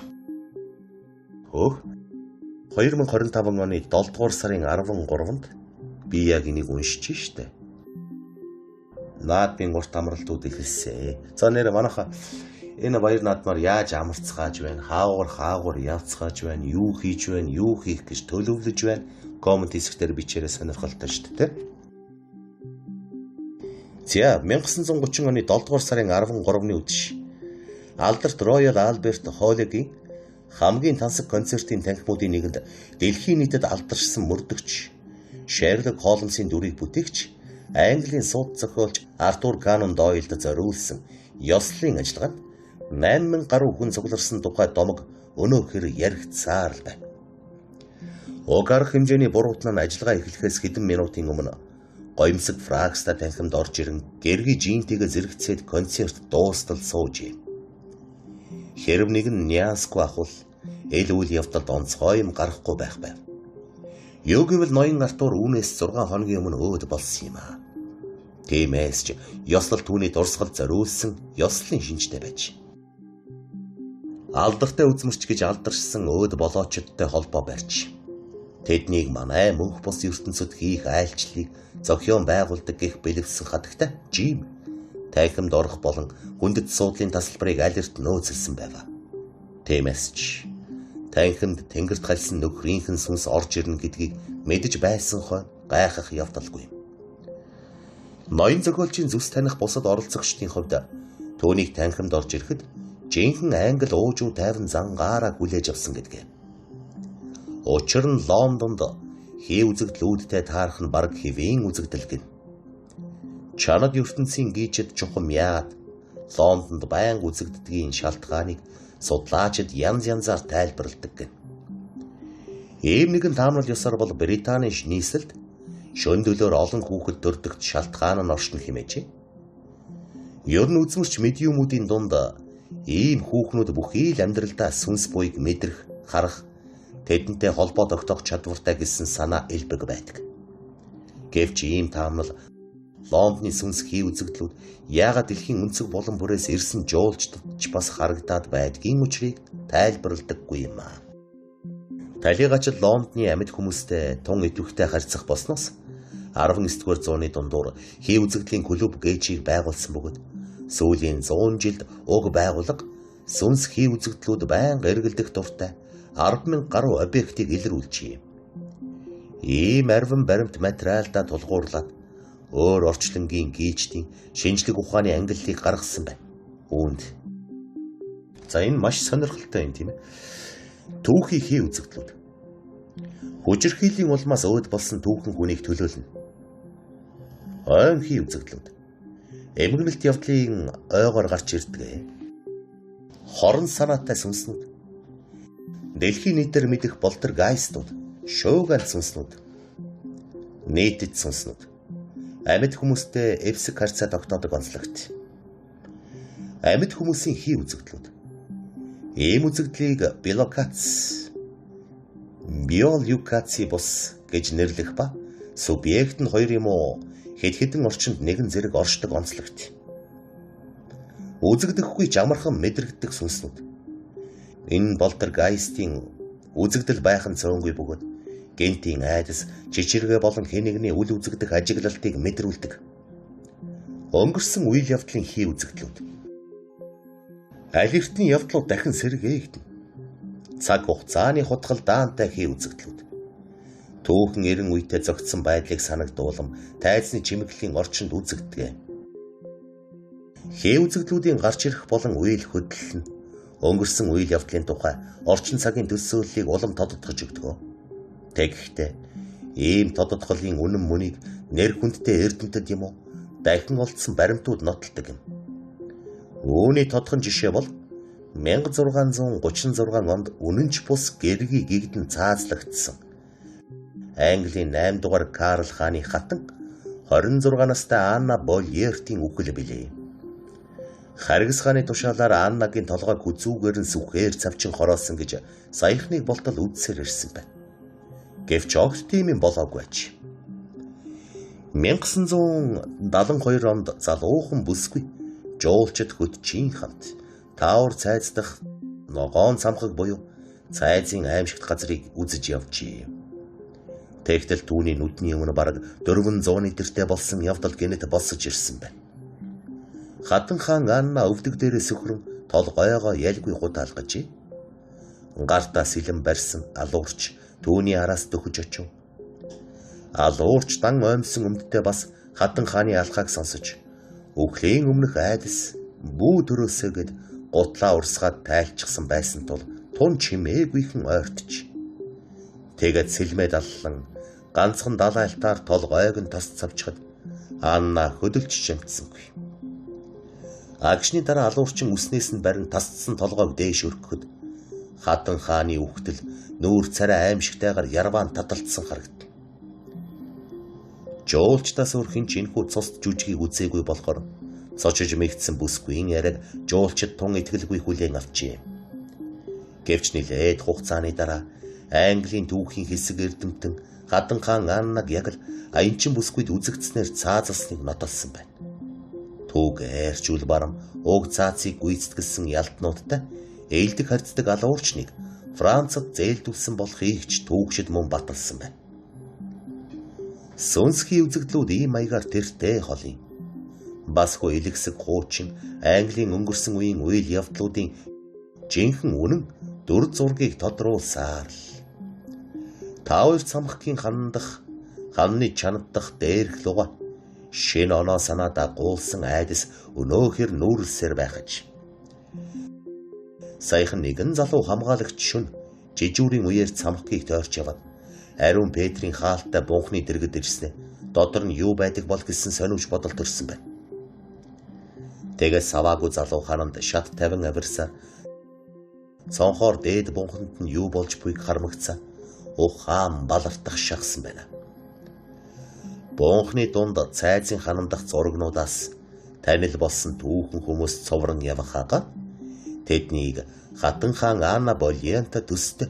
2025 оны 7 дугаар сарын 13-нд би яг энийг уншиж штэ. Наадмын урт амралтууд эхэлсэн. За нэр манайха энэ баяр наадмаар яаж амарцгааж байна, хаагур явцгааж байна, юу хийж байна, юу хийх гэж төлөвлөж байна. Коммент хэсгээр бичээрэй, сонирхолтой шүү дээ. За 1930 оны 7 дугаар сарын 13-ны үдши Алдарт Royal Albert Hall-ийн хамгийн тансаг концертын танхимуудын нэгэнд дэлхийн нийтэд алдаршсан мөрдөгч Шерлок Холмсын дүрийг бүтээгч Английн сууд зохиолч Артур Конан Дойлд зориулсан ёслолын ажиллагаанд 8000 гаруй хүн цугларсан тухай Домог өнөөхөр яригдсаар л байна. Уг арга хэмжээний буруутан нь ажиллагаа эхлэхээс хэдэн минутын өмнө гоёмсог фракста танхимд орж ирэн гэргий жинтэйгээ зэрэгцээд концерт дуустал суужээ. Хэрв нэгэн нюансгүй ахвал эл үйл явдалд онцгой юм гарахгүй байх байв. Юу гэвэл ноён Артур үүнээс 6 хоногийн өмнө өөд болсон юм аа. Тиймээс ч ёслол түүний дурсгал зориулсан ёслолын шинжтэй байж. Алдартай үзмэрч гэж алдаршсан өөд болоочдтой холбоо барьж тэднийг манай мөнх бус ертөнцид хийх айлчлалыг зохион байгуулдаг гэх бэлэвсэн хатагтай Жим танхимд орох болон хүндэт суудлын тасалбарыг аль эрт нөөцлсөн байв. Тиймээс ч танхимд тэнгэрт халсан нөхрийнхэн сүнс орж ирнэ гэдгийг мэдэж байсан хойно гайхах явдалгүй. Ноён зохиолчийн зүс таних бусад оролцогчдын хувьд түүнийг танхимд орж ирэхэд жинхэнэ англи уужуу тайван зангаараа хүлээж авсан гэдгээ. Учир нь Лондонд хий үзэгдлүүдтэй таарах нь бараг хэвийн үзэгдэл гин. Чанаг ертөнцийн гийчэд чухам яагаад Лондонд байнга үзэгддгийн шалтгааныг судлаачид янз янзаар тайлбарладаг гин. Ийм нэгэн таамнал ёсоор бол Британийн нийслэлд шөнөдөлөөр олон хүүхэд төрдөгт шалтгаан нь оршино хэмээжээ. Ер нь үзмэрч медиумүүдийн дунд ийм хүүхнүүд бүхий л амьдралдаа сүнс буйг мэдрэх, харах, тэдэнтэй холбоо тогтоох чадвартай гэсэн санаа элбэг байдаг. Гэвч ийм таамнал Лондоны сүнс хий үзэгдлүүд яагаад дэлхийн өнцөг булан бүрээс ирсэн жуулчдад ч бас харагдаад байдгийн учрыг тайлбарладаггүй юм аа. Талийгач Лондоны амьд хүмүүстэй тун идэвхтэй харьцах болсноос 19-р зууны дундуур хий үзэгдлийн клуб гээжийг байгуулсан бөгөөд сүүлийн 100 жилд уг байгууллага сүнс хий үзэгдлүүд байнга эргэлдэх дуртай 10,000 гаруй объектыг илрүүлжээ. Ийм арвин баримт материалдаа тулгуурлаад өөр орчлонгийн гийчдийн шинжлэх ухааны ангиллыг гаргасан байна. Үүнд. За энэ маш сонирхолтой юм тийм ээ. Түүхий хий үзэгдлүүд. Хүчирхийллийн улмаас өөд болсон түүхэн хүнийг төлөөлнө. Ойн хий үзэгдлүүд. Эмгэнэлт явдлын ойгоор гарч ирдэг. Хорон санаатай сүнснүүд. Дэлхийн нийтээр мэдэх полтергайстууд, шууган сүнснүүд, нийтэд сүнснүүд. Амьд хүмүүстэй эвсэг харьцаа тогтоодог онцлогт. Амьд хүмүүсийн хий үзэгдлүүд. Ийм үзэгдлийг билокац, биолюкаци бус гэж нэрлэх ба субъект нь хоёр юм уу хэд хэдэн орчинд нэгэн зэрэг оршдог онцлогт. Үзэгдэхгүй ч амархан мэдрэгдэх сүнснүүд. Энэ полтергайстын үзэгдэл байх нь цөөнгүй бөгөөд гентийн айдас, чичиргээ болон хэн нэгний үл үзэгдэх ажиглалтыг мэдрүүлдэг. Өнгөрсөн үйл явдлын хий үзэгдлүүд. Аль эртний явдлууд дахин сэргээгдэнэ. Цаг хугацааны хутгалдаантай хий үзэгдлүүд. Түүхэн эрен үедээ зөгцсөн байдлыг санагдуулан тайзны чимэглэлийн орчинд үзэгддэг. Хий үзэгдлүүдийн гарч ирэх болон үйл хөдлөл нь өнгөрсөн үйл явдлын тухай орчин цагийн төсөөллийг улам тодотгож өгдөг. Тэгэхдээ ийм тодотголын үнэн мөнийг нэр хүндтэй эрдэмтэд юм уу дахин олдсон баримтууд нотолдог юм. Үүний тодхон жишээ бол 1636 онд үнэнч бус гэргий гэгдэн цаазлагдсан Английн 8 дугаар Карл хааны хатан 26 настай Анна Больертийн үхэл билээ. Харгас хааны тушаалаар Аннагийн толгойг хүзүүгээр нь сүхээр цавчин хороосон гэж саяхныг болтол үдсээр ирсэн байна. Гэвч огт тийм юм болоогүй аж. 1972 онд залуухан бүсгүй жуулчид хөтчийн хамт Таавар цайз дах ногоон цамхаг буюу цайзын аимшигт газрыг үзэж явжээ. Тэгтэл түүний нүдний өмнө бараг 400 литртэй болсон явдал гэнэт босож ирсэн байна. Хатан хаан Анна өвдөг дээрээ сөхрөн толгойгоо ялгүй хутаалгажээ. Гартаа сэлэн барьсан алуурч түүний араас дөхөж очив. Алуурч дан оймсон өмдтэй бас Хатан хааны алхааг сонсож үхлийн өмнөх айдас бүү төрөөсөөгээд гутлаа урсгаад тайлчихсан байсан тул тун чимээгүйхэн ойртож. Тэгээд сэлмээ даллан ганцхан далайлтаар толгойг нь тос цавчхад Анна хөдөлж чамтсангүй. Агшны дараа алуурчин үснээс нь барин тасцсан толгойг дээш өргөхөд Хатан хааны үхтэл нүүр царай аимшигтайгаар ярваан таталтсан харагдав. Жуулчдаас өөр хэн ч энэхүү цус жүжигийг үзээгүй болохоор цочиж мэгдсэн бүсгүйн яриаг жуулчид тун итгэлгүй хүлээн авчээ. Гэвч нэлээд хугацааны дараа Английн түүхийн хэсэг эрдэмтэн Хатан хаан Аннаг яг л аянчин бүсгүйд үзэгдснээр цаазалсныг нотолсон байна. Түүгээр ч үл барам уг цаацыг гүйцэтгэлсэн ялтнуудтай ээлдэг харьцдаг алуурчныг Францад зээлдүүлсэн болохыг ч түүхшид мөн баталсан байна. Сүнсхий үзэгдлүүд ийм маягаар тэртээ холын. Бас хөө элэгсэг хуучин Английн өнгөрсөн үеийн үйл явдлуудын жинхэнэ үнэн дүр зургийг тодруулсаар л Таавар цамхгийн хандах ханны чанаддах дээрх луга шинэ оноо санаадаа гуулсан айдас өнөөхөр нүүрлсээр байхаж. Саяхан нэгэн залуу хамгаалагч шүн жижүүрийн үеэр цамхгийг тойрч яваад Ариун Петрийн хаалттай бунхны дэргэд ирснэ дотор нь юу байдаг бол гэсэн сониуч бодол төрсөн байна. Тэгээд саваагүй залуу хананд шат тавин авирсаар цонхоор дээд бунханд нь юу болж буйг хармагцсан ухаан балартах шахсан байна. Бунхны дунд цайзын ханамдах зурагнуудаас танил болсон түүхэн хүмүүс цоврон явахаага тэднийг Хатан хаан Анна Болианта төстэй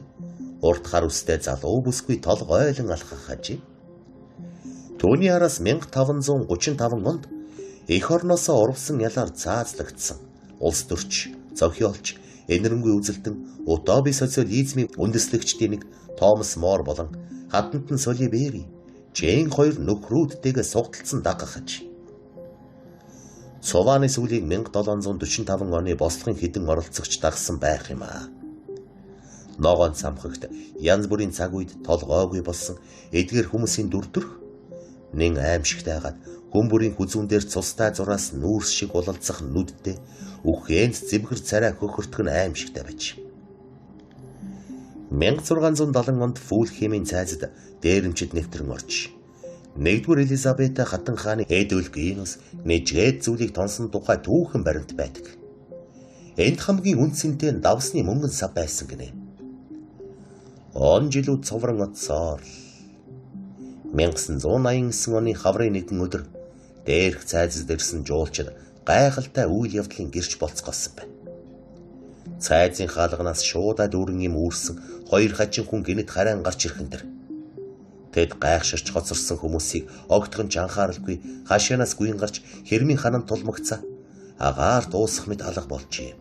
урт хар үстэй залуу бүсгүй толгойлон алхах ажээ. Түүний араас 1535 онд эх орноосоо урвсан ялаар цаазлагдсан улс төрч, зохиолч, энэрэнгүй үзэлтэн утопи социализмын үндэслэгчдийн нэг Томас Мор болон хатантан Солибери Чэн хоёр нөхрүүдтэйгээ сугдалцсан дагах аж. Цувааны сүлийг 1745 оны бослогын хэдэн оролцогч дагсан байх юм аа. Ногоон цамхагт янз бүрийн цаг үед толгойгүй болсон эдгээр хүмүүсийн дүр төрх нэн аимшигтайгаад хүн бүрийн хүзүүн дээр цустай зураас нүүрс шиг улалцах нүдтэй үхээнд зэвхэр царай хөхөртөх нь аимшигтай байж. 1670 онд Фулхемийн цайзад дээрэмчид нэвтрэн орж нэгдүгээр Элизабета хатан хааны эд өлгийнус нэжгээд зүйлийг тонсон тухай түүхэн баримт байдаг. Энд хамгийн үн цэнтэй давсны мөнгөн сав байсан гинэ. Он жилүүд цоврон оцсоор 1989 оны хаврын нэгэн өдөр дээрх цайзад ирсэн жуулчид гайхалтай үйл явдлын гэрч болцгоосон байна. Цайзын хаалганаас шуудаа дүүрэн юм үүрсэн хоёр хачин хүн гэнэт харайн гарч ирэхэн тэр. Тэд гайхширч хоцорсон хүмүүсийг огтхон ч анхааралгүй хашаанаас гүйн гарч хэрмийн хананд тулмагцаа агаар дуусах мэт алга болжээ.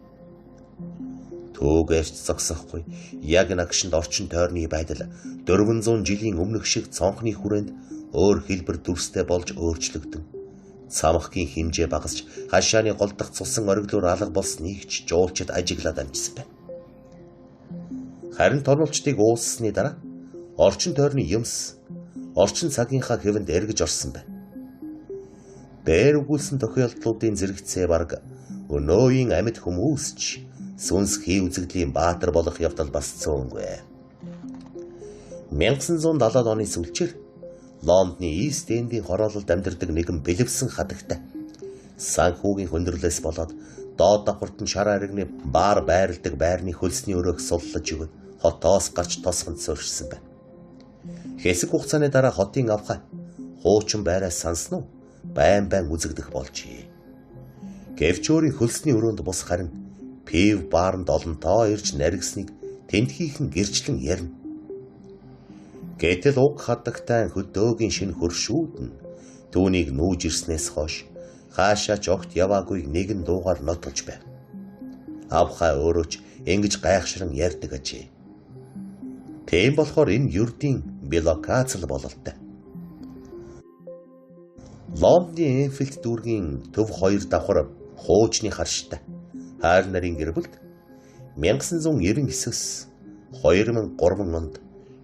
Түүгээрч зогсохгүй яг нагшинд орчин тойрны байдал 400 жилийн өмнөх шиг цонхны хүрээнд өөр хэлбэр дүрстэй болж өөрчлөгдөн Самхгийн хэмжээ багасч хашааны голдох цусан ориглоор алга болсныг ч жуулчид ажиглаад амжсан байна. Харин тонолчдыг ууссаны дараа орчин тойрны юмс орчин цагийнхаа хэвэнд эргэж орсон байна. Дээр өгүүлсэн тохиолдлуудын зэрэгцээ бараг өнөөгийн амьд хүмүүс ч сүнс хий үзэгдлийн баатар болох явдал бас цөөнгүй. 1970-ад оны сүүлчээр Лондоны Ист Эндийн хороололд амьдардаг нэгэн бэлэвсэн хадагтай санхүүгийн хүндрэлээс болоод доод давхарт нь шар аригны баар байрладаг байрны хөлсний өрөөх суллаж өгöd хотоос гарч тосгонд суурьшсан байна. Хэсэг хугацааны дараа хотын авхай хуучин байраа сансан уу? Байн байн үзэгдэх болжээ. Гэвч өөрийн хөлсний өрөөнд бус харин пив бааранд олонтоо ирж наригсныг тентхийнхэн гэрчлэн ярина. Гэтэл уг хадагтай хөдөөгийн шинэ хөршүүд нь түүнийг нүүж ирснээс хойш хаашаа ч огт яваагүйг нэгэн дуугаар нотолж байв. Авхай өөрөө ч ингэж гайхшран ярьдаг ажээ. Тийм болохоор энэ ердийн билокацл бололтой. Лондоны Энфилд дүүргийн төв хоёр давхар хуучны харштай хайр нарын гэр бүлд 1999-с 2003 онд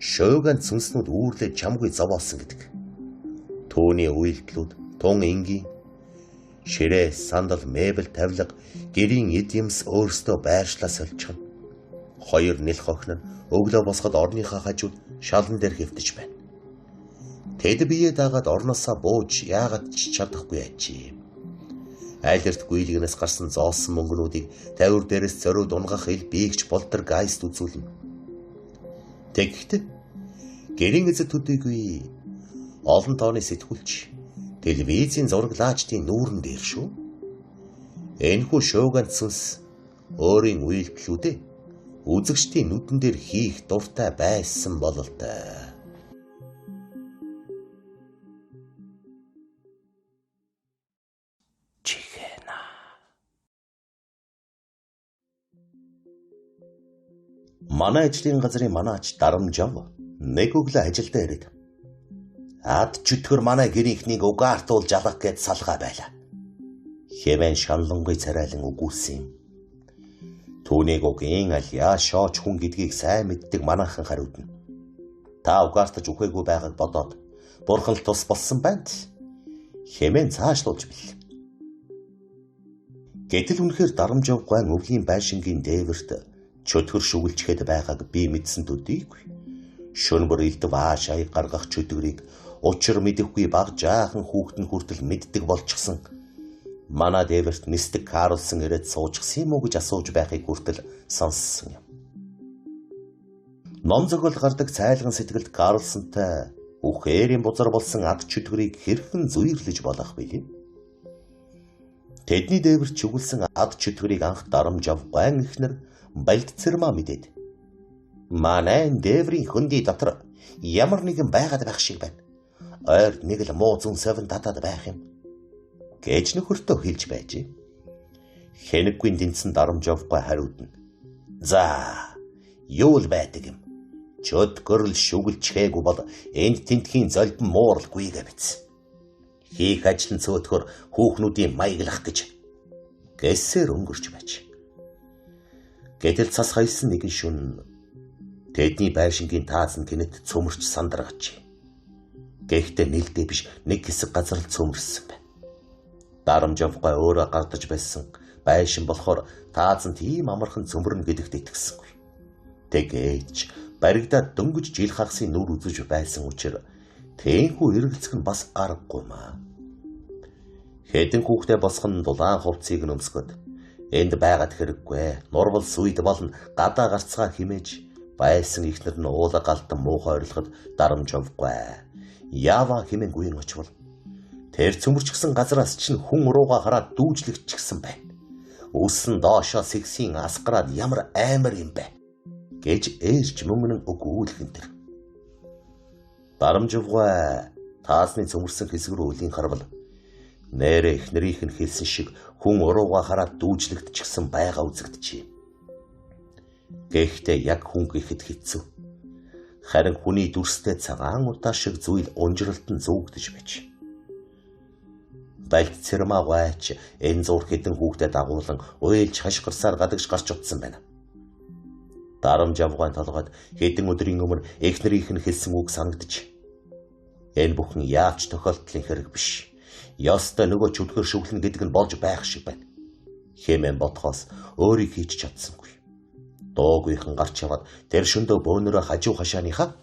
шууган сүнснүүд үүрлээ чамгүй зовоосон гэдэг. Түүний үйлдэлүүд тун энгийн ширээ, сандал, мебель, тавилга, гэрийн эд юмс өөрсдөө байршлаа сольчихно. Хоёр нэлх охин нь өглөө босоход орныхаа хажууд шалан дээр хэвтэж байна. Тэд бие дагаад орноосоо бууж яагаад ч чадахгүй ажээ. Айл эрт гүйлгнээс гарсан зоосон мөнгөнүүдийг тавиур дээрээс зориуд унгах ил биегч полтергайст үзүүлнэ. Тэгэхдээ гэрийн эзэд төдийгүй олон тооны сэтгүүлч телевизийн зураглаачдын нүүрэн дээр шүү. Энэхүү шуугант сүнс өөрийн үйлдэлүүдээ үзэгчдийн нүдэн дээр хийх дуртай байсан бололтой. Чихэна. Манай ажлын газрын манаач Дарамжав нэг өглөө ажилдаа ирээд ад чөтгөр манай гэрийнхнийг угаартуулж алах гээд салгаа байлаа. Хэмээн шаналнгүй царайлан өгүүлсэн юм. Түүнийг угийн аль шооч хүн гэдгийг сайн мэддэг манайхан хариуд нь. Та угаартаж үхээгүй байгааг бодоод бурхан л тус болсон байна. Хэмээн цаашлуулж бэлээ. Гэтэл үнэхээр Дарамжав гуайн өвлийн байшингийн дээвэрт чөтгөр шүглжихэд байгааг би мэдсэн төдийгүй. Шөнө бүр элдв ааш аяг гаргах чөтгөрийг учир мэдэхгүй баг жаахан хүүхэд нь хүртэл мэддэг болчихсон. Манай дээвэрт нисдэг Карлсон ирээд суучихсан юм уу гэж асууж байхыг хүртэл сонссон юм. Ном зохиол гардаг цайлган сэтгэлд Карлсонтай үхээрийн бузар болсон ад чөтгөрийг хэрхэн зүйрлэж болох вэ? Тэдний дээвэрт чүглсэн ад чөтгөрийг анх Дарамжав гуайн эхнэр Балдцэрмаа мэдээд манай дээврийн хөндий дотор ямар нэгэн байгаад байх шиг байна. Ойр нэг л муу зүүн совин татаад байх юм гэж нөхөртөө хэлж байжээ. Хэнэггүй дэнцэн Дарамжавгүй хариуд нь. За, юу л байдаг юм. Чөтгөрл шүглжхээгүй бол энд тентхийн золбон мууралгүй гэвц. Хийх ажил нь цөөтгөр хүүхнүүдийн маяглах гэж гэсээр өнгөрч байж. Гэтэл цас хайсан нэгэн шүн тэдний байшингийн тааз нь гинэт цөмөрч сандаргажээ. Гэхдээ нэлдээ биш нэг хэсэг газар л цөмөрсөн байна. Дарамжавгай өөрөө гардаж байсан байшин болохоор тааз нь тийм амархан цөмөрнө гэдэгт итгэсэнгүй. Тэгээд ч баригдаад дөнгөж жил хагасын нүр үзэж байсан учир тэнхүү эргэлзэх нь бас аргагүй маа. Хэдэн хүүхдээ босгон дулаан хувцсыг нь өмсгöd энд байгаад хэрэггүй. Нурвал сүйд болно гадаа гарцгаа химээж байсан ихнэр нь уулаа галдан муухай орилоход Дарамжавгүй. Яава хэмээн гүйн очвол тэр цөмөрчгсөн газраас чинь хүн урууга хараад дүүжлэгдчихсэн байна. Үсэн доошоо сэгсийн асгараад ямар аймар юм бэ гэж ээрч мөнгөнөн өгүүлхэн тэр. Дарамжавгүй таасны цөмөрсөн хэсэг рүү үлийн харвал нэрэ эхнэрийнх нь хэлсэн шиг хүн урууга хараад дүүжлэгдчихсэн байгаа үзэгдэжээ. Гэхдээ яг хүн гэхэд хэцүү. Харин хүний дүрстэй цагаан удаа шиг зүйл унжралт нь зүүгдэж байж. Балд цэрмаа гуайч энэ зур хэдэн хүүхдэд дагуулan уйлж хашгирсаар гадагш гарч утсан байна. Дарамж авгаан толгойд хэдэн өдрийн өмнө эхнэрийнх нь хэлсэн үг санагдаж. Энэ бүхэн яавч тохиолдлын хэрэг биш. Ёстой нөгөө чөтгөр шүглэн гэдэг нь болж байх шиг байна. Хэмээн бодхоос өөрийг хийж чадсангүй. Дуугүйхэн гарч яваад тэр шөндөө бөөнөрөө хажуу хашааныхаа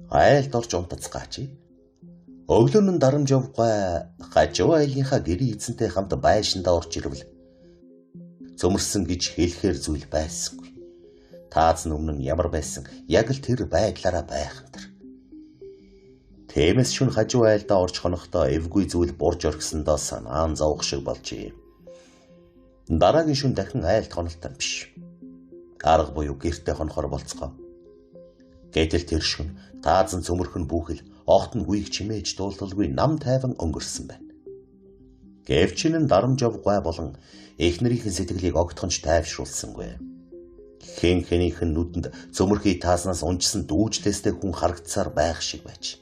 айлд орж унтацгаач. Өглөө нь дарамж явгүй хажуу айлынхаа гэрийн эзэнтэй хамт байшиндаа орж ирвэл цөмөрсөн гэж хэлэхээр зүйл байсангүй. Тааз нь өмнө нь ямар байсан яг л тэр байдлаараа байх нь тэр. Тиймээс шүн хажуу айлдаа орж хонохдоо эвгүй зүйл бурж орхисондоо санаан зовх шиг болжээ. Дараагийн шүн дахин айлд хонолтой биш. Арга буюу гэртээ хонохор болцгоо. Гэтэл тэр шүн таазан цөмөрхөн бүхэл огт нь гүйх чимээж дуулалгүй нам тайван өнгөрсөн байна. Гэвч нь дарамж авгай болон эхнэрийнхэн сэтгэлийг огтхонч тайвшруулсангүй. Хэн хэнийхэн нүдэнд цөмөрхий тааснаас унжсан дүүжлээстэй хүн харагдсаар байх шиг байж.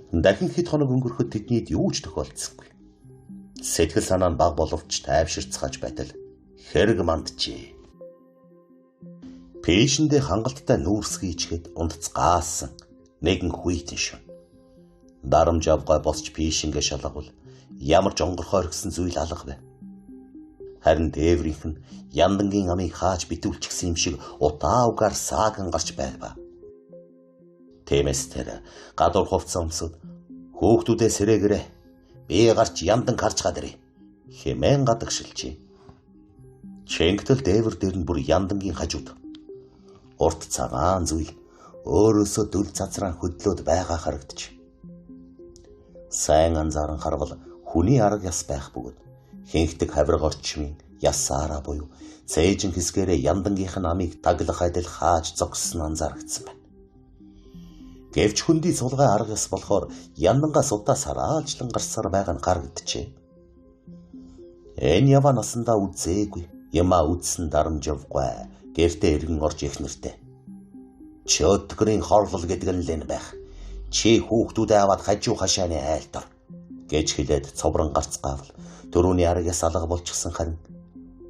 Дахин хэд хоног өнгөрөхөд тэднийд юу ч тохиолдсонгүй. Сэтгэл санаа нь баг боловч тайвширцгааж байтал хэрэг манджээ. Пэшэндээ хангалттай нүүрс хийчгээд унтцгаасан нэгэн хүйтэн шөнө. Дарамж авгай босч пэшингээ шалгавал ямар ч онгорхой орхисон зүйл алга байв. Харин дээврийнх нь яндангийн амийг хааж битүүлчихсэн юм шиг утаа угаар сааган гарч байв. Тиймээс тэр гадуур хувцас өмсөд хөөхтүүдээ сэрээгэрэ би гарч яндан харж гадрээ хэмээн гадагшилжээ. Чингтэл дээвэр дээр нь бүр яндангийн хажууд урт цагаан зүйл өөрөөсөө дүл цацран хөдлөөд байгаа харагдчих. Сайн анзааран харвал хүний арга яс байх бөгөөд хинхдэг хавирга орчмын ясаараа буюу цээжин хэсгээрээ яндангийнх нь амийг таглах адил хааж зогссон анзаарагдсан байна. Гэвч хөндий сулгай арга яс болохоор яндангаас удаа сараалжлан гарсаар байгаа нь харагджээ. Энэ ява насандаа үзээгүй, ямаа үзсэн дарамж явгүй гэртээ эргэн орж их нэртэй. Чөтгөрийн хорлол гэдэг нь л энэ байх. Чи хүүхдүүдээ аваад хажуу хашааны айлд ор гэж хэлээд цоврон гарцгаавал төрөүний аргаас алга болчихсон харин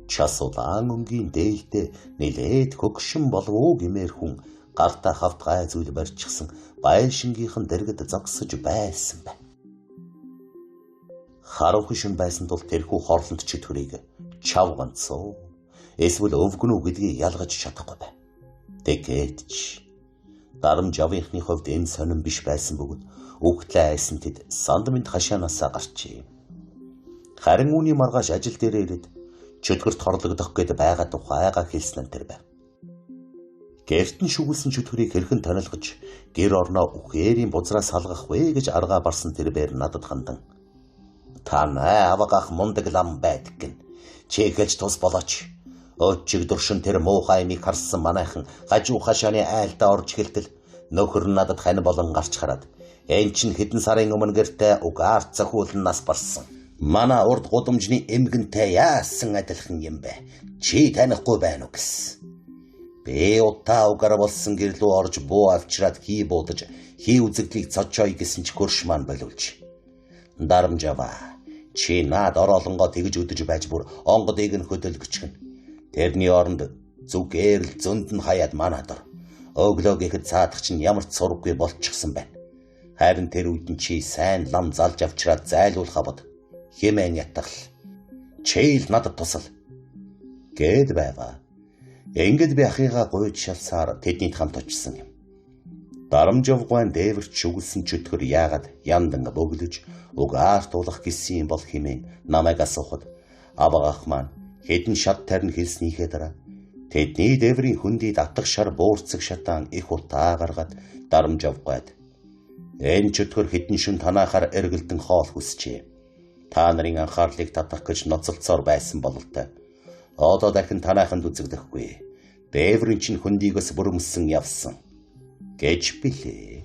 час улаан өнгийн дээлтэй нилээд хөгшин болов уу гэмээр хүн гартаа хавт гай зүйл барьчихсан байшингийнхэн дэргэд зогсож байсан байна. Харанхуй шин байсан тул тэрхүү хорлонт чөтгөрийг чав ганцуу эсвэл өвгөн үү гэдгийг ялгаж чадахгүй байв. Тэгээд ч дарамж авынхны хувьд энэ сонин биш байсан бөгөөд үхтлээ айсан тэд санд мэд хашаанаасаа гарчээ. Харин үүний маргааш ажил дээрээ ирээд чөтгөрт хорлогдох гээд байгаа тухайга хэлсэн нь тэр байв. Гэрт нь шүглсэн чөтгөрийг хэрхэн танилгаж гэр орноо үхээрийн бузраас салгах вэ гэж аргаа барсан тэр бээр надад хандан "Та авгах мундаг лам байдаг гин. Чи хэлж тус болооч. Өчиг дуршин тэр муухай амийг харсан манайхан хажуу хашааны айлдаа орж эхэлтэл нөхөр нь надад хань болон гарч хараад эн чин хэдэн сарын өмнө гэртээ угаар цохиулан нас барсан. Манай урд гудамжны эмгэнтэй яасан адилхан юм бэ? Чи танихгүй байна уу гэсэн. Би утаа угаар болсон гэр лүү орж буу авчраад хий буудаж хий үзэгдлийг цочоё гэсэн ч хөрш маань боловч. Дарамжаваа. Чи наад ороолонгоо тэгж өдөж байж бүр онгодыг нь хөдөлгөчгөн. Тэрний оронд зүгээр л зөнд нь хаяад манад ор. Өглөө гэхэд цаадах чинь ямар ч сураггүй болчихсон байна. Харин тэр үед нь чи сайн лам залж авчраад зайлуулахаа бод. Хэмээн ятгал. Чи л надад тусал гэд байва. Ингээд би ахыгаа гуйж шалсаар тэднийд хамт очсон юм. Дарамжавгүйн дээвэрч шүглсэн чөтгөр яагаад яндан бөглөж угаарт уулах гэсэн юм бол хэмээн намайг асуухад авагаах маань хэдэн шат тарин хэлснийхээ дараа тэдний дээврийн хөндийд атгах шар буурцаг шатаан их утаа гаргаад дарамжавгүйд энэ чөтгөр хэдэн шүн танаахаар эргэлдэн хоол хүсжээ. Та нарын анхаарлыг татах гэж ноцолцоор байсан бололтой. Одоо дахин танайханд үзэгдэхгүй. Дээврийн чинь хөндийгөөс бүрмөссөн явсан гэж билээ.